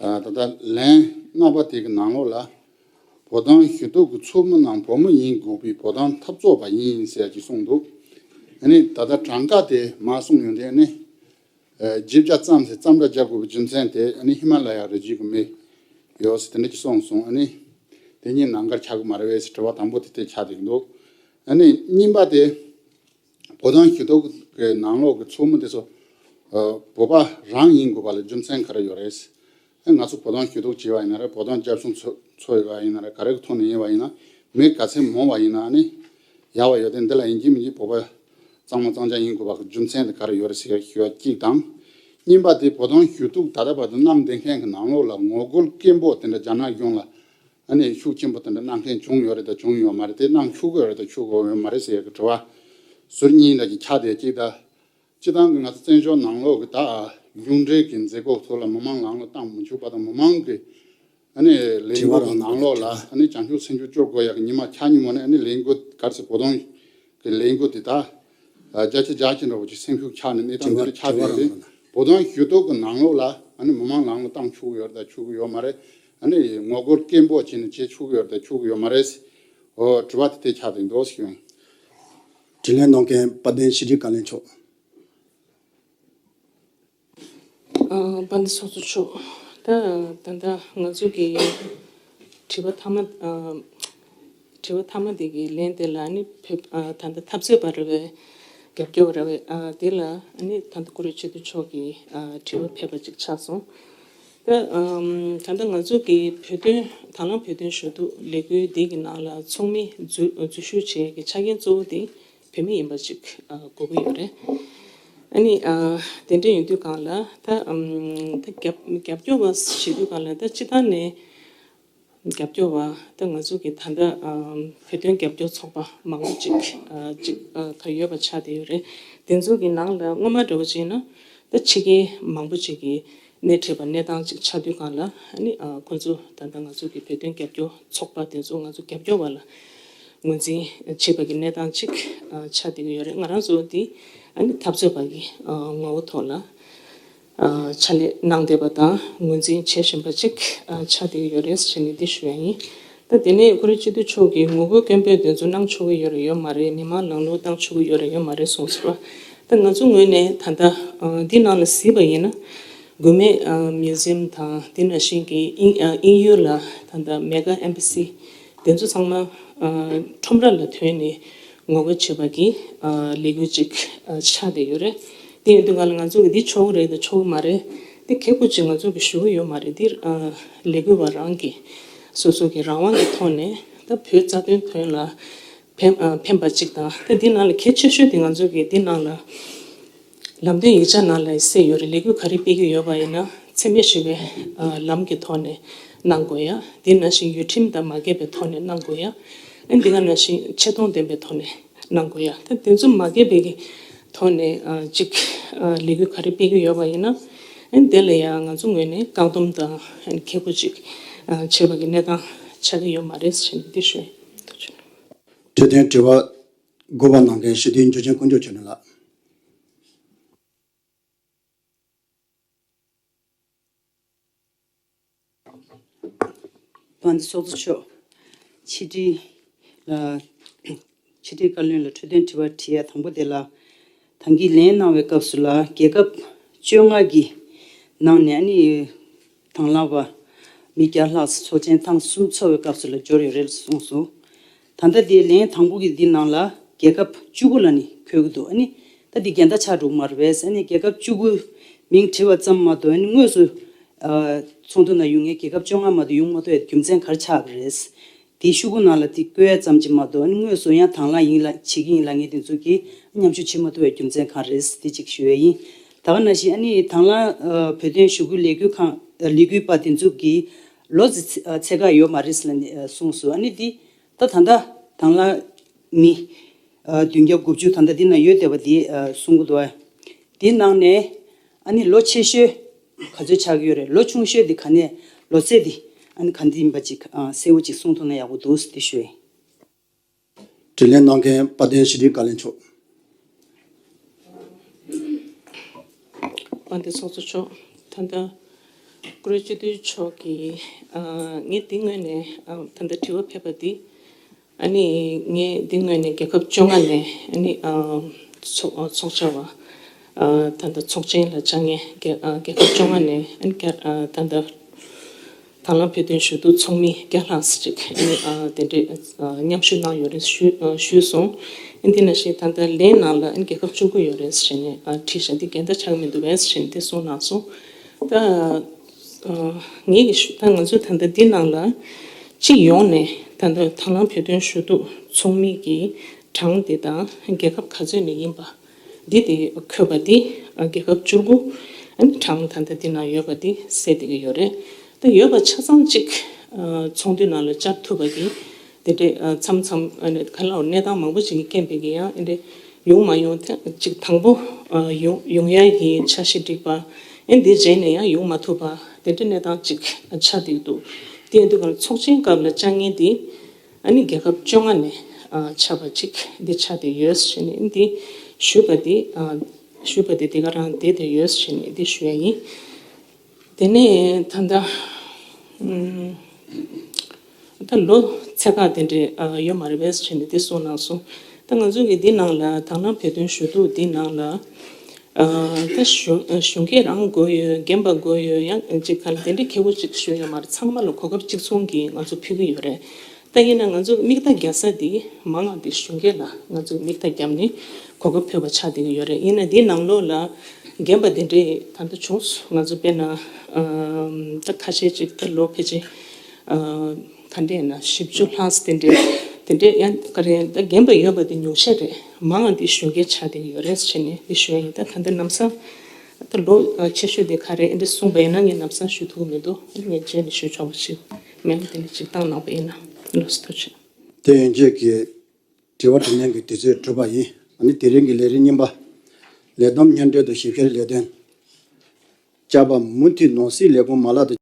ད་ལྟ་ལན་ལྔ་པ་དེ་གི་ནང་ལོགས་ལ། བོད་དོན་ཞུ་གཏུག་གི་ཚོགས་མི་རྣམས་བོད་མི་ཡིན་དགོས་པའི་བོད་དོན་འཐབ་རྩོད་པ་ཡིན་ཟེར་གྱི་གསུངས་འདུག་ཨ་ནི་ད་ལྟ་གྲངས་ཀ་དེ་མ་གསུངས་ཡོང་དུས་ཨ་ནི། བརྗིད་བྱ་ཙམ་ཟེར་ཙམ་ར་རྒྱག་དགོས་པའི་རྒྱུ་མཚན་དེ་ཨ་ནི་ཧི་མ་ལ་ཡ་རི་རྒྱུད་ཀྱི་མི་ཡོད་ཟེར་དེ་འདྲ་ཅིག་གསུངས་སོང་། ཨ་ནི་དེ་གཉིས་ནང་ཁར་ཆགས་ཀྱི་མ་རེད་པས་ཟེར་དྲི་བ་དང་པོ་དེ་དེ་ཆགས་བསྡད་ཀྱི་འདུག་ཨ་ནི་གཉིས་པ་དེ་བོད་དོན་ཞུ་གཏུག་གི་ནང་ལོགས་ཀྱི་ཚོགས་མི་དེ་ཚོ་བོད་པ་རང་ཡིན་དགོས་པ་ལ་རྒྱུ་མཚན་ག་རེ་ཡོད་རེད། ང་ཚོ་བོད་དོན་ཞུ་གཏུག་བྱས་པ་ཡིན་ན་རེད། བོད་དོན་རྒྱབ་སྐྱོར་ཚོ་ཚོ་ཡོད་པ་ཡིན་ན་རེད། ག་རེ་གི་ཐོག་ནས་ཡིན་པ་ཡིན་ན་མི་ག་ཚད་མང་བ་ཡིན་ན་ནི་ཡག་པ་ཡོད་དེ། འདི་ལ་ཡིན་གཅིག་མིན་གཅིག་བོད་པ་གཙང་མ་གཙང་རྐྱང་ཡིན་དགོས་པ་གི་རྒྱུ་མཚན་དེ་ག་རེ་ཡོད་རེད་ཟེར་ཞུ་བ་གཅིག་དང་། གཉིས་པ་དེ་བོད་དོན་ཞུ་གཏུག་ད་ལྟ་བར་དུ་གནང་བསྡད་མཁན་གྱི་ནང་ལོགས་ལ་ངོ་རྒོལ་སྐད་འབོད་དེ་འདྲ་རྒྱ་ནག་གཞུང་ལ་ཨ་ནི་ཤུགས་ཆེན་པོ་དེ་འདྲ་གནང་མཁན་བྱུང་ཡོད་རེད་དང་བྱུང་ཡོད་མ་རེད། དེ་གནང་ཆོག་གི་ཡོད་རེད་དང་ཆོག་གི་ཡོད་མ་རེད་ཟེར་ཡག་གི་དྲི་བ་ཟུར་གཉིས་འདྲ་ཅིག་ཆགས་བསྡད་གཅིག་དང་། སྤྱིར་བཏང་གི་ང་ཚོ་བཙན་བྱོལ་ནང་ལོགས་ཀྱི་ད་གཞུང་འབྲེལ་གྱི་མཛད་སྒོ་ཚོ་ལ་མི་མང་ལམ་ལ་བཏང་མི་ཆོག་པ་དང་། མི་མང་གི་ཨ་ནི་ལས་འགུལ་གྱི་ནང་ལོགས་ལ་ཨ་ནི་བྱང་ཆུབ་སེམས་མཆོག་སྐྱོར་དགོས་ཡག་གི་ཉི་མ་ཆ་སྙོམས་ནས་ཨ་ནི་ལས་འགུལ་ག་རེ་ཟེར་བོད་དོན་གྱི་ལས་འགུལ་དེ་ད་རྒྱ་ཆེ་རྒྱ་ཆེ་འདྲ་བོ་ཅིག་སེམས་ཤུགས་ཆག་ནས་གནས་སྟངས་འདི་འདྲ་ཆགས་བསྡད་ཡོད་རེད། བོད་དོན་ཞུ་གཏུག་གི་ནང་ལོགས་ལ་ཨ་ནི་མི་མང་ལམ་ལ་བཏང་ཆོག་གི་ཡོད་རེད་དང་ཆོག་གི་ཡོད་མ་རེད། ཨ་ནི་ངོ་རྒོལ་སྐད་འབོད་བྱས་ནས་བྱེད་ཆོག་གི་ཡོད་རེད་དང་ཆོག་གི་ཡོད་མ་རེད། ཨོ་དྲི་བ་དེ་དེ་ཆགས་བསྡད་འདུག་ཞུ་ཡིན། དྲིས་ལན་གནང་མཁན་དཔལ་ལྡན་ཕྱི་དྲིལ་བཀའ་བློན་མཆོག་ཨ་དཔལ་ལྡན་ཚོགས་གཙོ་མཆོག་ད་ད་ལྟ་ང་ཚོ་གི་དྲི་བ་མཐའ་མ་ཨ་དྲི་བ་མཐའ་མ་དེ་གི་ལན་དེ་ལ་ནི་བོད་ཨ་ད་ལྟ་འཐབ་རྩོད་པ་རེད་པས། རྒྱབ་སྐྱོར་བ་རེད་པས། ཨ་དེ་ལ་ནི་ད་ལྟ་བཀུར་འོས་ཆེ་བསྟོད་མཆོག་གི་ཨ་དྲི་བ་ཕེབས་པ་ཅིག་ཆགས་སོང་། ད་ཨམ་ད་ལྟ་ང་ཚོ་གི་བོད་དོན་དང་བླངས་བོད་དོན་ཞུ་གཏུག་ལས་འགུལ་འདི་གི་ནང་ལ་ཚོགས་མི་འཛུལ་འཛུལ་ཞུགས་བྱེད་ཀྱི་ཆ་རྐྱེན་གཙོ་བོ་དེ་བོད་མི་ཡིན་པ་ཅིག་ཨ་དགོས་ཀྱི་ཡོད་རེད། ཨ་ནི་ཨ་དེ་འདྲ་ཡིན་དུས་གང་ལ་ད་ཨམ་ད་རྒྱབ་རྒྱབ་སྐྱོར་བ་བྱེད་དུས་གང་ལ་ད་སྤྱི་བཏང་ནས་རྒྱབ་སྐྱོར་བ་ད་ང་ཚོ་གི་ད་ལྟ་ཨམ་བོད་དོན་རྒྱབ་སྐྱོར་ཚོགས་པ་མང་པོ་ཅིག་ཨ་ཅིག་ཨ་ད་ཡོད་པ་ཆགས་བསྡད་ཡོད་རེད། དེ་ཚོ་གི་ནང་ལ་སྔོན་མ་འདྲ་བོ་བྱས་ན་ད་ཕྱི་རྒྱལ་མང་པོ་ཅིག་གི་སྣེ་ཁྲིད་པ་གནས་སྟངས་ཅིག་ཆགས་དུས་གང་ལ་ཨ་ནི་ཨ་ཁོང་ཚོ་ད་ལྟ་ང་ཚོ་གི་བོད་དོན་རྒྱབ་སྐྱོར་ཚོགས་པ་དེ་ཚོ་ང་ཚོ་རྒྱབ་སྐྱོར་བ་ལ་ངོས་འཛིན་བྱེད་པ་གི་གནས་སྟངས་ཅིག་ཨ་ཆགས་བསྡད་ཀྱི་ཡོད་རེད། ང་རང་ཚོ་དེ་ ཨ་ནི་འཐབ་རྩོད་པ་གི་ཨ་ངོ་བོ་ཐོག་ལ་ཨ་ཕྱག་ལས་གནང་བསྡད་པ་དང་ངོས་འཛིན་བྱེད་བཞིན་པ་ཅིག་ཨ་ཆགས་བསྡད་ཡོད་རེད་ཟེར་ནས་འདི་ཞུ་ཡ་ཡིན། ད་དེ་ནས་ཀུ་རེ་སྤྱི་འཐུས་མཆོག་གིས་ངོ་རྒོལ་སྐད་འབོད་དེ་ཚོ་གནང་ཆོག་གི་ཡོད་རེད་ཡོད་མ་རེད། མི་མང་ལམ་ལྷོང་བཏང་ཆོག་གི་ཡོད་རེད་ཡོད་མ་རེད་གསུངས་སོང་བ། ད་ང་ཚོ་ངོས་ནས་ད་ལྟ་ཨ་འདི་ནང་ལ་གཟིགས་པ་ཡིན་ན། དགོས་མེད་ཨ་མིའུ་ཛི་ཡམ་དང་དེ་ནང་བཞིན་གྱི་དབྱིན་ཨ་དབྱིན་ཡུལ་ལ་ད་ལྟ་མེ་གྷ་ཨེམ་བྷ་སི་དེ་ཚོ་ཚང་མ་ཨ་ཁྲོམ་ར་ལ་ཐོན་ནས་ངོ་རྒོལ་བྱེད་པ་གི་ཨ་ལས་འགུལ་ཅིག་ཨ་ཆགས་བསྡད་ཡོད་རེད། དེ་ཡིན་དུས་ང་ལ་ང་ཚོ་གི་འདི་ཆོག་གི་རེད་དང་ཆོག་གི་མ་རེད། དེ་ཁེ་ཁུ་ཅིག་ང་ཚོ་གི་ཞུ་གི་ཡོད་མ་རེད། འདི་ཨ་ལས་འགུལ་བ་རང་གི་སོ་སོ་གི་རང་དབང་གི་ཐོག་ནས་ད་བོད་རྩ་དོན་དོན་ལ་ཕན་ཨ་ཕན་པ་ཅིག་དང་། ད་འདི་ནང་ལ་གལ་ཆེ་ཤོས་དེ་ང་ཚོ་གི་འདི་ནང་ལ་ལམ་སྟོན་ཡིག་ཆ་ནང་ལ་གསལ་ཡོད་རེད། ལས་འགུལ་ག་རེ་སྤེལ་གྱི་ཡོད་པ་ཡིན་ན་འཚེ་མེད་ཞི་བའི་ཨ་ལམ་གྱི་ཐོག་ནས་གནང་དགོས་ཡ། འདི་ནང་བཞིན་ཡུལ་ཁྲིམས་དང་མ་འགལ་བའི་ཐོག་ནས་གནང་དགོས་ཡ། ཨ་འདི་ག་ནང་བཞིན་ཆེ་མཐོང་ལྡན་པའི་ཐོག་ནས་གནང་དགོས་ཡ། ད་དེ་ཚོ་མ་འགལ་བའི་གི་ཐོག་ནས་ཨ་ཅིག་ཨ་ལས་འགུལ་ག་རེ་སྤེལ་གྱི་ཡོད་པ་ཡིན་ན། ཨ་དེ་ལ་ཡང་ང་ཚོ་ངོས་ནས་བཀག་སྡོམ་དང་ཨ་ཁེ་པོ་ཅིག་ཨ་བྱེད་པ་གི་གནས་སྟངས་ཆགས་ཀྱི་ཡོད་མ་རེད་ཟེར་ནས་འདི་ཞུ་ཡིན། ཐུགས་རྗེ་གནང་། འཕྲོད་བསྟེན་དྲི་བ་དགུ་པ་གནང་མཁན་སྤྱི་འཐུས་འབྱོར་ཆེན་དཀོན་མཆོག་ཆོས་སྒྲོན་ལགས། དཔལ་ལྡན་ཚོགས་གཙོ་མཆོག་ཕྱི་དྲིལ་ལ། ཕྱི་དྲིལ་བཀའ་བློན་ལ་འཕྲོད་བསྟེན་དྲི་བ་དྲི་ཡ་དང་པོ་དེ་ལ། ད་གིན་ལན་གནང་བའི་སྐབས་སུ་ལ་རྒྱལ་ཁབ་བཅོ་ལྔ་གི་ནང་ནས་ཨ་ནི་དང་བླངས་པ་མི་བརྒྱ་ལྷག་ཚོགས་ཆེན་ཐེངས་གསུམ་ཚོགས་པའི་སྐབས་སུ་ལ་འབྱོར་ཡོད་རེད་གསུངས་སོང་། ད་ལྟ་དེའི་ལན་དང་པོ་གི་འདི་ནང་ལ་རྒྱལ་ཁབ་བཅུ་དགུ་ལ་ནི་འཁོད་ཀྱི་འདུག་ཨ་ནི་ད་འདི་འགལ་ཟླ་ཆགས་འགྲོ་གི་མ་རེད་པས། ཨ་ནི་རྒྱལ་ཁབ་བཅུ་དགུ་མིང་བྲིས་པ་ཙམ་མ་གཏོགས་ཨ་ནི་དངོས་སུ་ཨ་ཚོགས་འདུ་ནང་ཡོང་མཁན་རྒྱལ་ཁབ་བཅོ་ལྔ་མ་གཏོགས་ཡོང་མ་ཐུབ་པའི་རྒྱུ་མཚན་ག་རེ་ཆགས་པ་རེད། དེའི་ཤོག་གུ་ནང་ལ་དེ་བཀོད་ཡ་ཙམ་གྱིས་མ་གཏོགས་ཨ་ནི་དངོས་སུ་ཡང་དང་བླངས་ཡིན་ལ་བྱེད་ཀྱི་ཡིན་ལབ་མཁན་དེ་ཚོ་གིས་མཉམ་ཞུགས་བྱེད་མ་ཐུབ་པའི་རྒྱུ་མཚན་གང་རེད་དེ་གཅིག་ཞུ་ཡ་ཡིན། ད་ག་ནང་བཞིན་ཨ་ནི་དང་བླངས་ཨ་བོད་དོན་ཞུ་སྐུལ་ལས་འགུལ་ཁང་ཨ་ལས་འགུལ་པ་དེ་ཚོ་གིས་ལོ་ཙི་ཚེ་ཨ་ཚད་བཀག་ཡོད་མ་རེད་ཟེར་ནས་ཨ་གསུངས་སོང་། ཨ་ནི་དེ་ད་ད་ལྟ་དང་བླངས་མི་ཨ་བདུན་བརྒྱ་དགུ་བཅུ་ད་ལྟ་འདི་ན་ཡོད་བསྡད་པ་དེ་ཨ་གསུང་གི་འདུག་ཨ། དེའི་ནང་ནས་ཨ་ནི་ལོ་ཆེ་ཤོས་ག་ཚོད་ཆགས་ཀྱི་ཡོད་རེད། ལོ་ཆུང་ཤོས་དེ་ག་ནས་ལོ་ཚད་དེ་ཨ་ནི་ག་འདྲ་ཡིན་པ་ཅིག་ཨ་གསལ་བོ་ཅིག་གསུང་ཐུབ་ན་ཡག་པོ་འདུག་ཟེར་དེ་ཞུ་ཡིན། དྲིས་ལན་གནང་མཁན་དཔལ་ལྡན་ཕྱི་དྲིལ་བཀའ་བློན་མཆོག་དཔལ་ལྡན་ཚོགས་གཙོ་མཆོག་ད་ལྟ་ཀུ་རེ་སྤྱི་འཐུས་མཆོག་གིས་ཨ་ངས་འདི་ངོས་ནས་ཨ་ད་ལྟ་དྲི་བ་ཕེབས་པ་འདི། ཨ་ནི་ངས་འདི་ངོས་ནས་རྒྱལ་ཁབ་བཅོ་ལྔ་ནས་ཨ་ནི་ཨ་ཚོགས་ཨ་ཚོགས་བཅར་བ་ཨ་ད་ལྟ་ཚོགས་ཆེན་ལ་བཅར་མཁན་རྒྱལ་ཨ་རྒྱལ་ཁབ་བཅོ་ལྔ་ནས་ཨ་ནི་རྒྱ་ཨ་ད་ལྟ་དང་བླངས་བོད་དོན་ཞུ་གཏུག་ཚོགས་མི་བརྒྱ་ལྷག་ཙམ་ཅིག་ཨ་ནི་ཨ་དེ་འདྲའི་ཨ་མཉམ་ཞུགས་གནང་ཡོད་རེད་ཞུ་ཨ་ཞུས་སོང་། ཨ་འདི་ནང་བཞིན་ད་ལྟ་ལན་ནང་ལ་ཨ་ནི་རྒྱལ་ཁབ་བཅུ་དགུ་ཡོད་རེད་ཟེར་ནས་ཨ་བྲིས་ཤག་འདི་འགལ་ཟླ་ཆགས་ཀྱི་མི་འདུག་གས་ཟེར་ནས་འདི་གསུངས་གནང་སོང་། ད། ཨ་ངེད་ཀྱི་ཞུ་ད་ང་ཚོ་ད་ལྟ་འདི་ནང་ལ་སྤྱི་ཡོངས་ནས་ད་ལྟ་དང་བླངས་བོད་དོན་ཞུ་གཏུག་ཚོགས་མི་གི་གྲངས་དེ་དང་རྒྱལ་ཁབ་ག་ཚོད་ནས་ཡིན་པ་འདི་དེ་འཁོད་པ་འདི་ཨ་རྒྱལ་ཁབ་བཅུ་དགུ་ཨ་ནི་གྲངས་ད་ལྟ་འདི་ནང་ཡོད་པ་འདི་གསལ་བསྡད་ཀྱི་ཡོད་རེད། ད་ཡོད་པ་ཆ་ཚང་གཅིག་ཨ་ཚོགས་འདུའི་ནང་ལ་བཅར་ཐུབ་པ་གི་དེ་འདྲས་ཨ་མཚམས་མཚམས་ཨ་ནི་ག་ལ་གནས་སྟངས་མང་པོ་ཅིག་གི་རྐྱེན་པས་ཀྱི་ཡང་ཨ་འདྲས། ཡོང་མ་ཡོང་ཐེངས་གཅིག་དང་པོ་ཨ་ཡོང་ཡོང་ཡ་གི་འཆར་གཞི་བསྒྲིགས་པ། ཨེ་འདི་རྗེས་ནས་ཡང་ཡོང་མ་ཐུབ་པ་དེ་འདྲ་གནས་སྟངས་གཅིག་ཆགས་བསྡད་འདུག་དེ་ཡིན་དུས་གང་ཚོགས་ཆེན་སྐབས་ལ་བཅར་མཁན་དེ་ཨ་ནི་རྒྱལ་ཁབ་བཅོ་ལྔ་ནས་ཨ་ཆགས་པ་གཅིག་འདི་ཆགས་བསྡད་ཡོད་ཟེར་ནས་འདི་ཞུས་པ་དེ་ཨ་ཞུས་པ་དེ་དེ་ག་རང་བསྡད་བསྡད་ཡོད་ཟེར་ནས་འདི་ཞུ་ཡ་ཡིན། དེ་ནས་ད་ལྟ་ཨུམ་ད་ལོ་ཚད་བཀག་དེ་འདྲས་ཨ་ཡོད་མ་རེད་པས་བྱས་ནས་དེ་གསུངས་གནང་སོང་། ད་ང་ཚོ་གི་འདི་ནང་ལ་དང་བླངས་བོད་དོན་ཞུ་གཏུག་འདི་ནང་ལ་ཨ་ད་གཞུང་གཞུང་སྒེར་རང་དགོས་ཡོད། རྒན་པ་དགོས་ཡོད། ཡང་ཅིག་ག་ལ་དེ་འདྲས་ཁེ་པོ་ཅིག་ཞུ་ཡོད་མ་རེད། ཚང་མ་ལ་གོ་སྐབས་གཅིག་མཚུངས་ཀྱི་ང་ཚོ་ཕུལ་གྱི་ཡོད་རེད། ད་ཡིན་ན་ང་ཚོ་མིག་ལྟ་རྒྱག་ས་འདི་མང་བ་འདི་གཞུང་སྒེར་ལ་ང་ཚོ་མིག་ལྟ་བརྒྱབ་ནས་གོ་སྐབས་ཕུལ་བ་ཆགས་བསྡད་ཀྱི་ཡོད་རེད། ཡིན་ན་འདིའི་ནང་ལོགས་ལ་རྒན་པ་འདི་འདྲས་ད་ལྟ་བྱུང་སོང་། ང་ཚོ་དཔེར་ན་ཨམ་ད་ཁ་ཤས་ཅིག་ད་ལོ་ཕལ་ཆེར་ཨ་ག་འདྲས་ཡིན་ན་བཞི་བཅུ་ལྷག་ཙམ་དེ་འདྲས་དེ་འདྲས་ཡང་ག་རེ་ད་རྒན་པ་ཡོད་པ་དེ་ཉུང་ཤས་རེད། མང་བ་འདི་གཞུང་སྒེར་ཆགས་བསྡད་ཀྱི་ཡོད་རེད་ཟེར་ནས་འདི་ཞུ་ཡ་ཡིན། ད་ད་ལྟ་ལམ་སང་ད་ལོ་ཆེ་ཤོས་དེ་ག་རེ་འདི་གསུངས་པ་ཡིན་ན་ངས་ལམ་སང་ཞུ་ཐུབ་ཀྱི་མི་འདུག་ངས་རྗེས་ནས་ཞུ་ཆོག་པ་ཞིག་མེད་ན་དེ་འདྲ་ཅིག་བཏང་གནང་པ་ཡིན་ན་ལགས་སོ། ཐུགས་རྗེ་ཆེ། དེ་ཡན་ཆད་ཀྱི་དྲི་བ་དྲིས་ལན་གྱི་དུས་ཚོད་གྲུབ་པ་ཡིན། ཨ་ནི་དེ་རིང་གི་ལས་རིམ་གཉིས་པ། ལས་བསྡོམས་སྙན་སྒྲོན་དང་ཞིབ་བཤེར་ལས་དོན། བཅར་པ་མུ་མཐུད་ནོར་སྲིད་ལས་ཁུངས་མ་ལག་དང་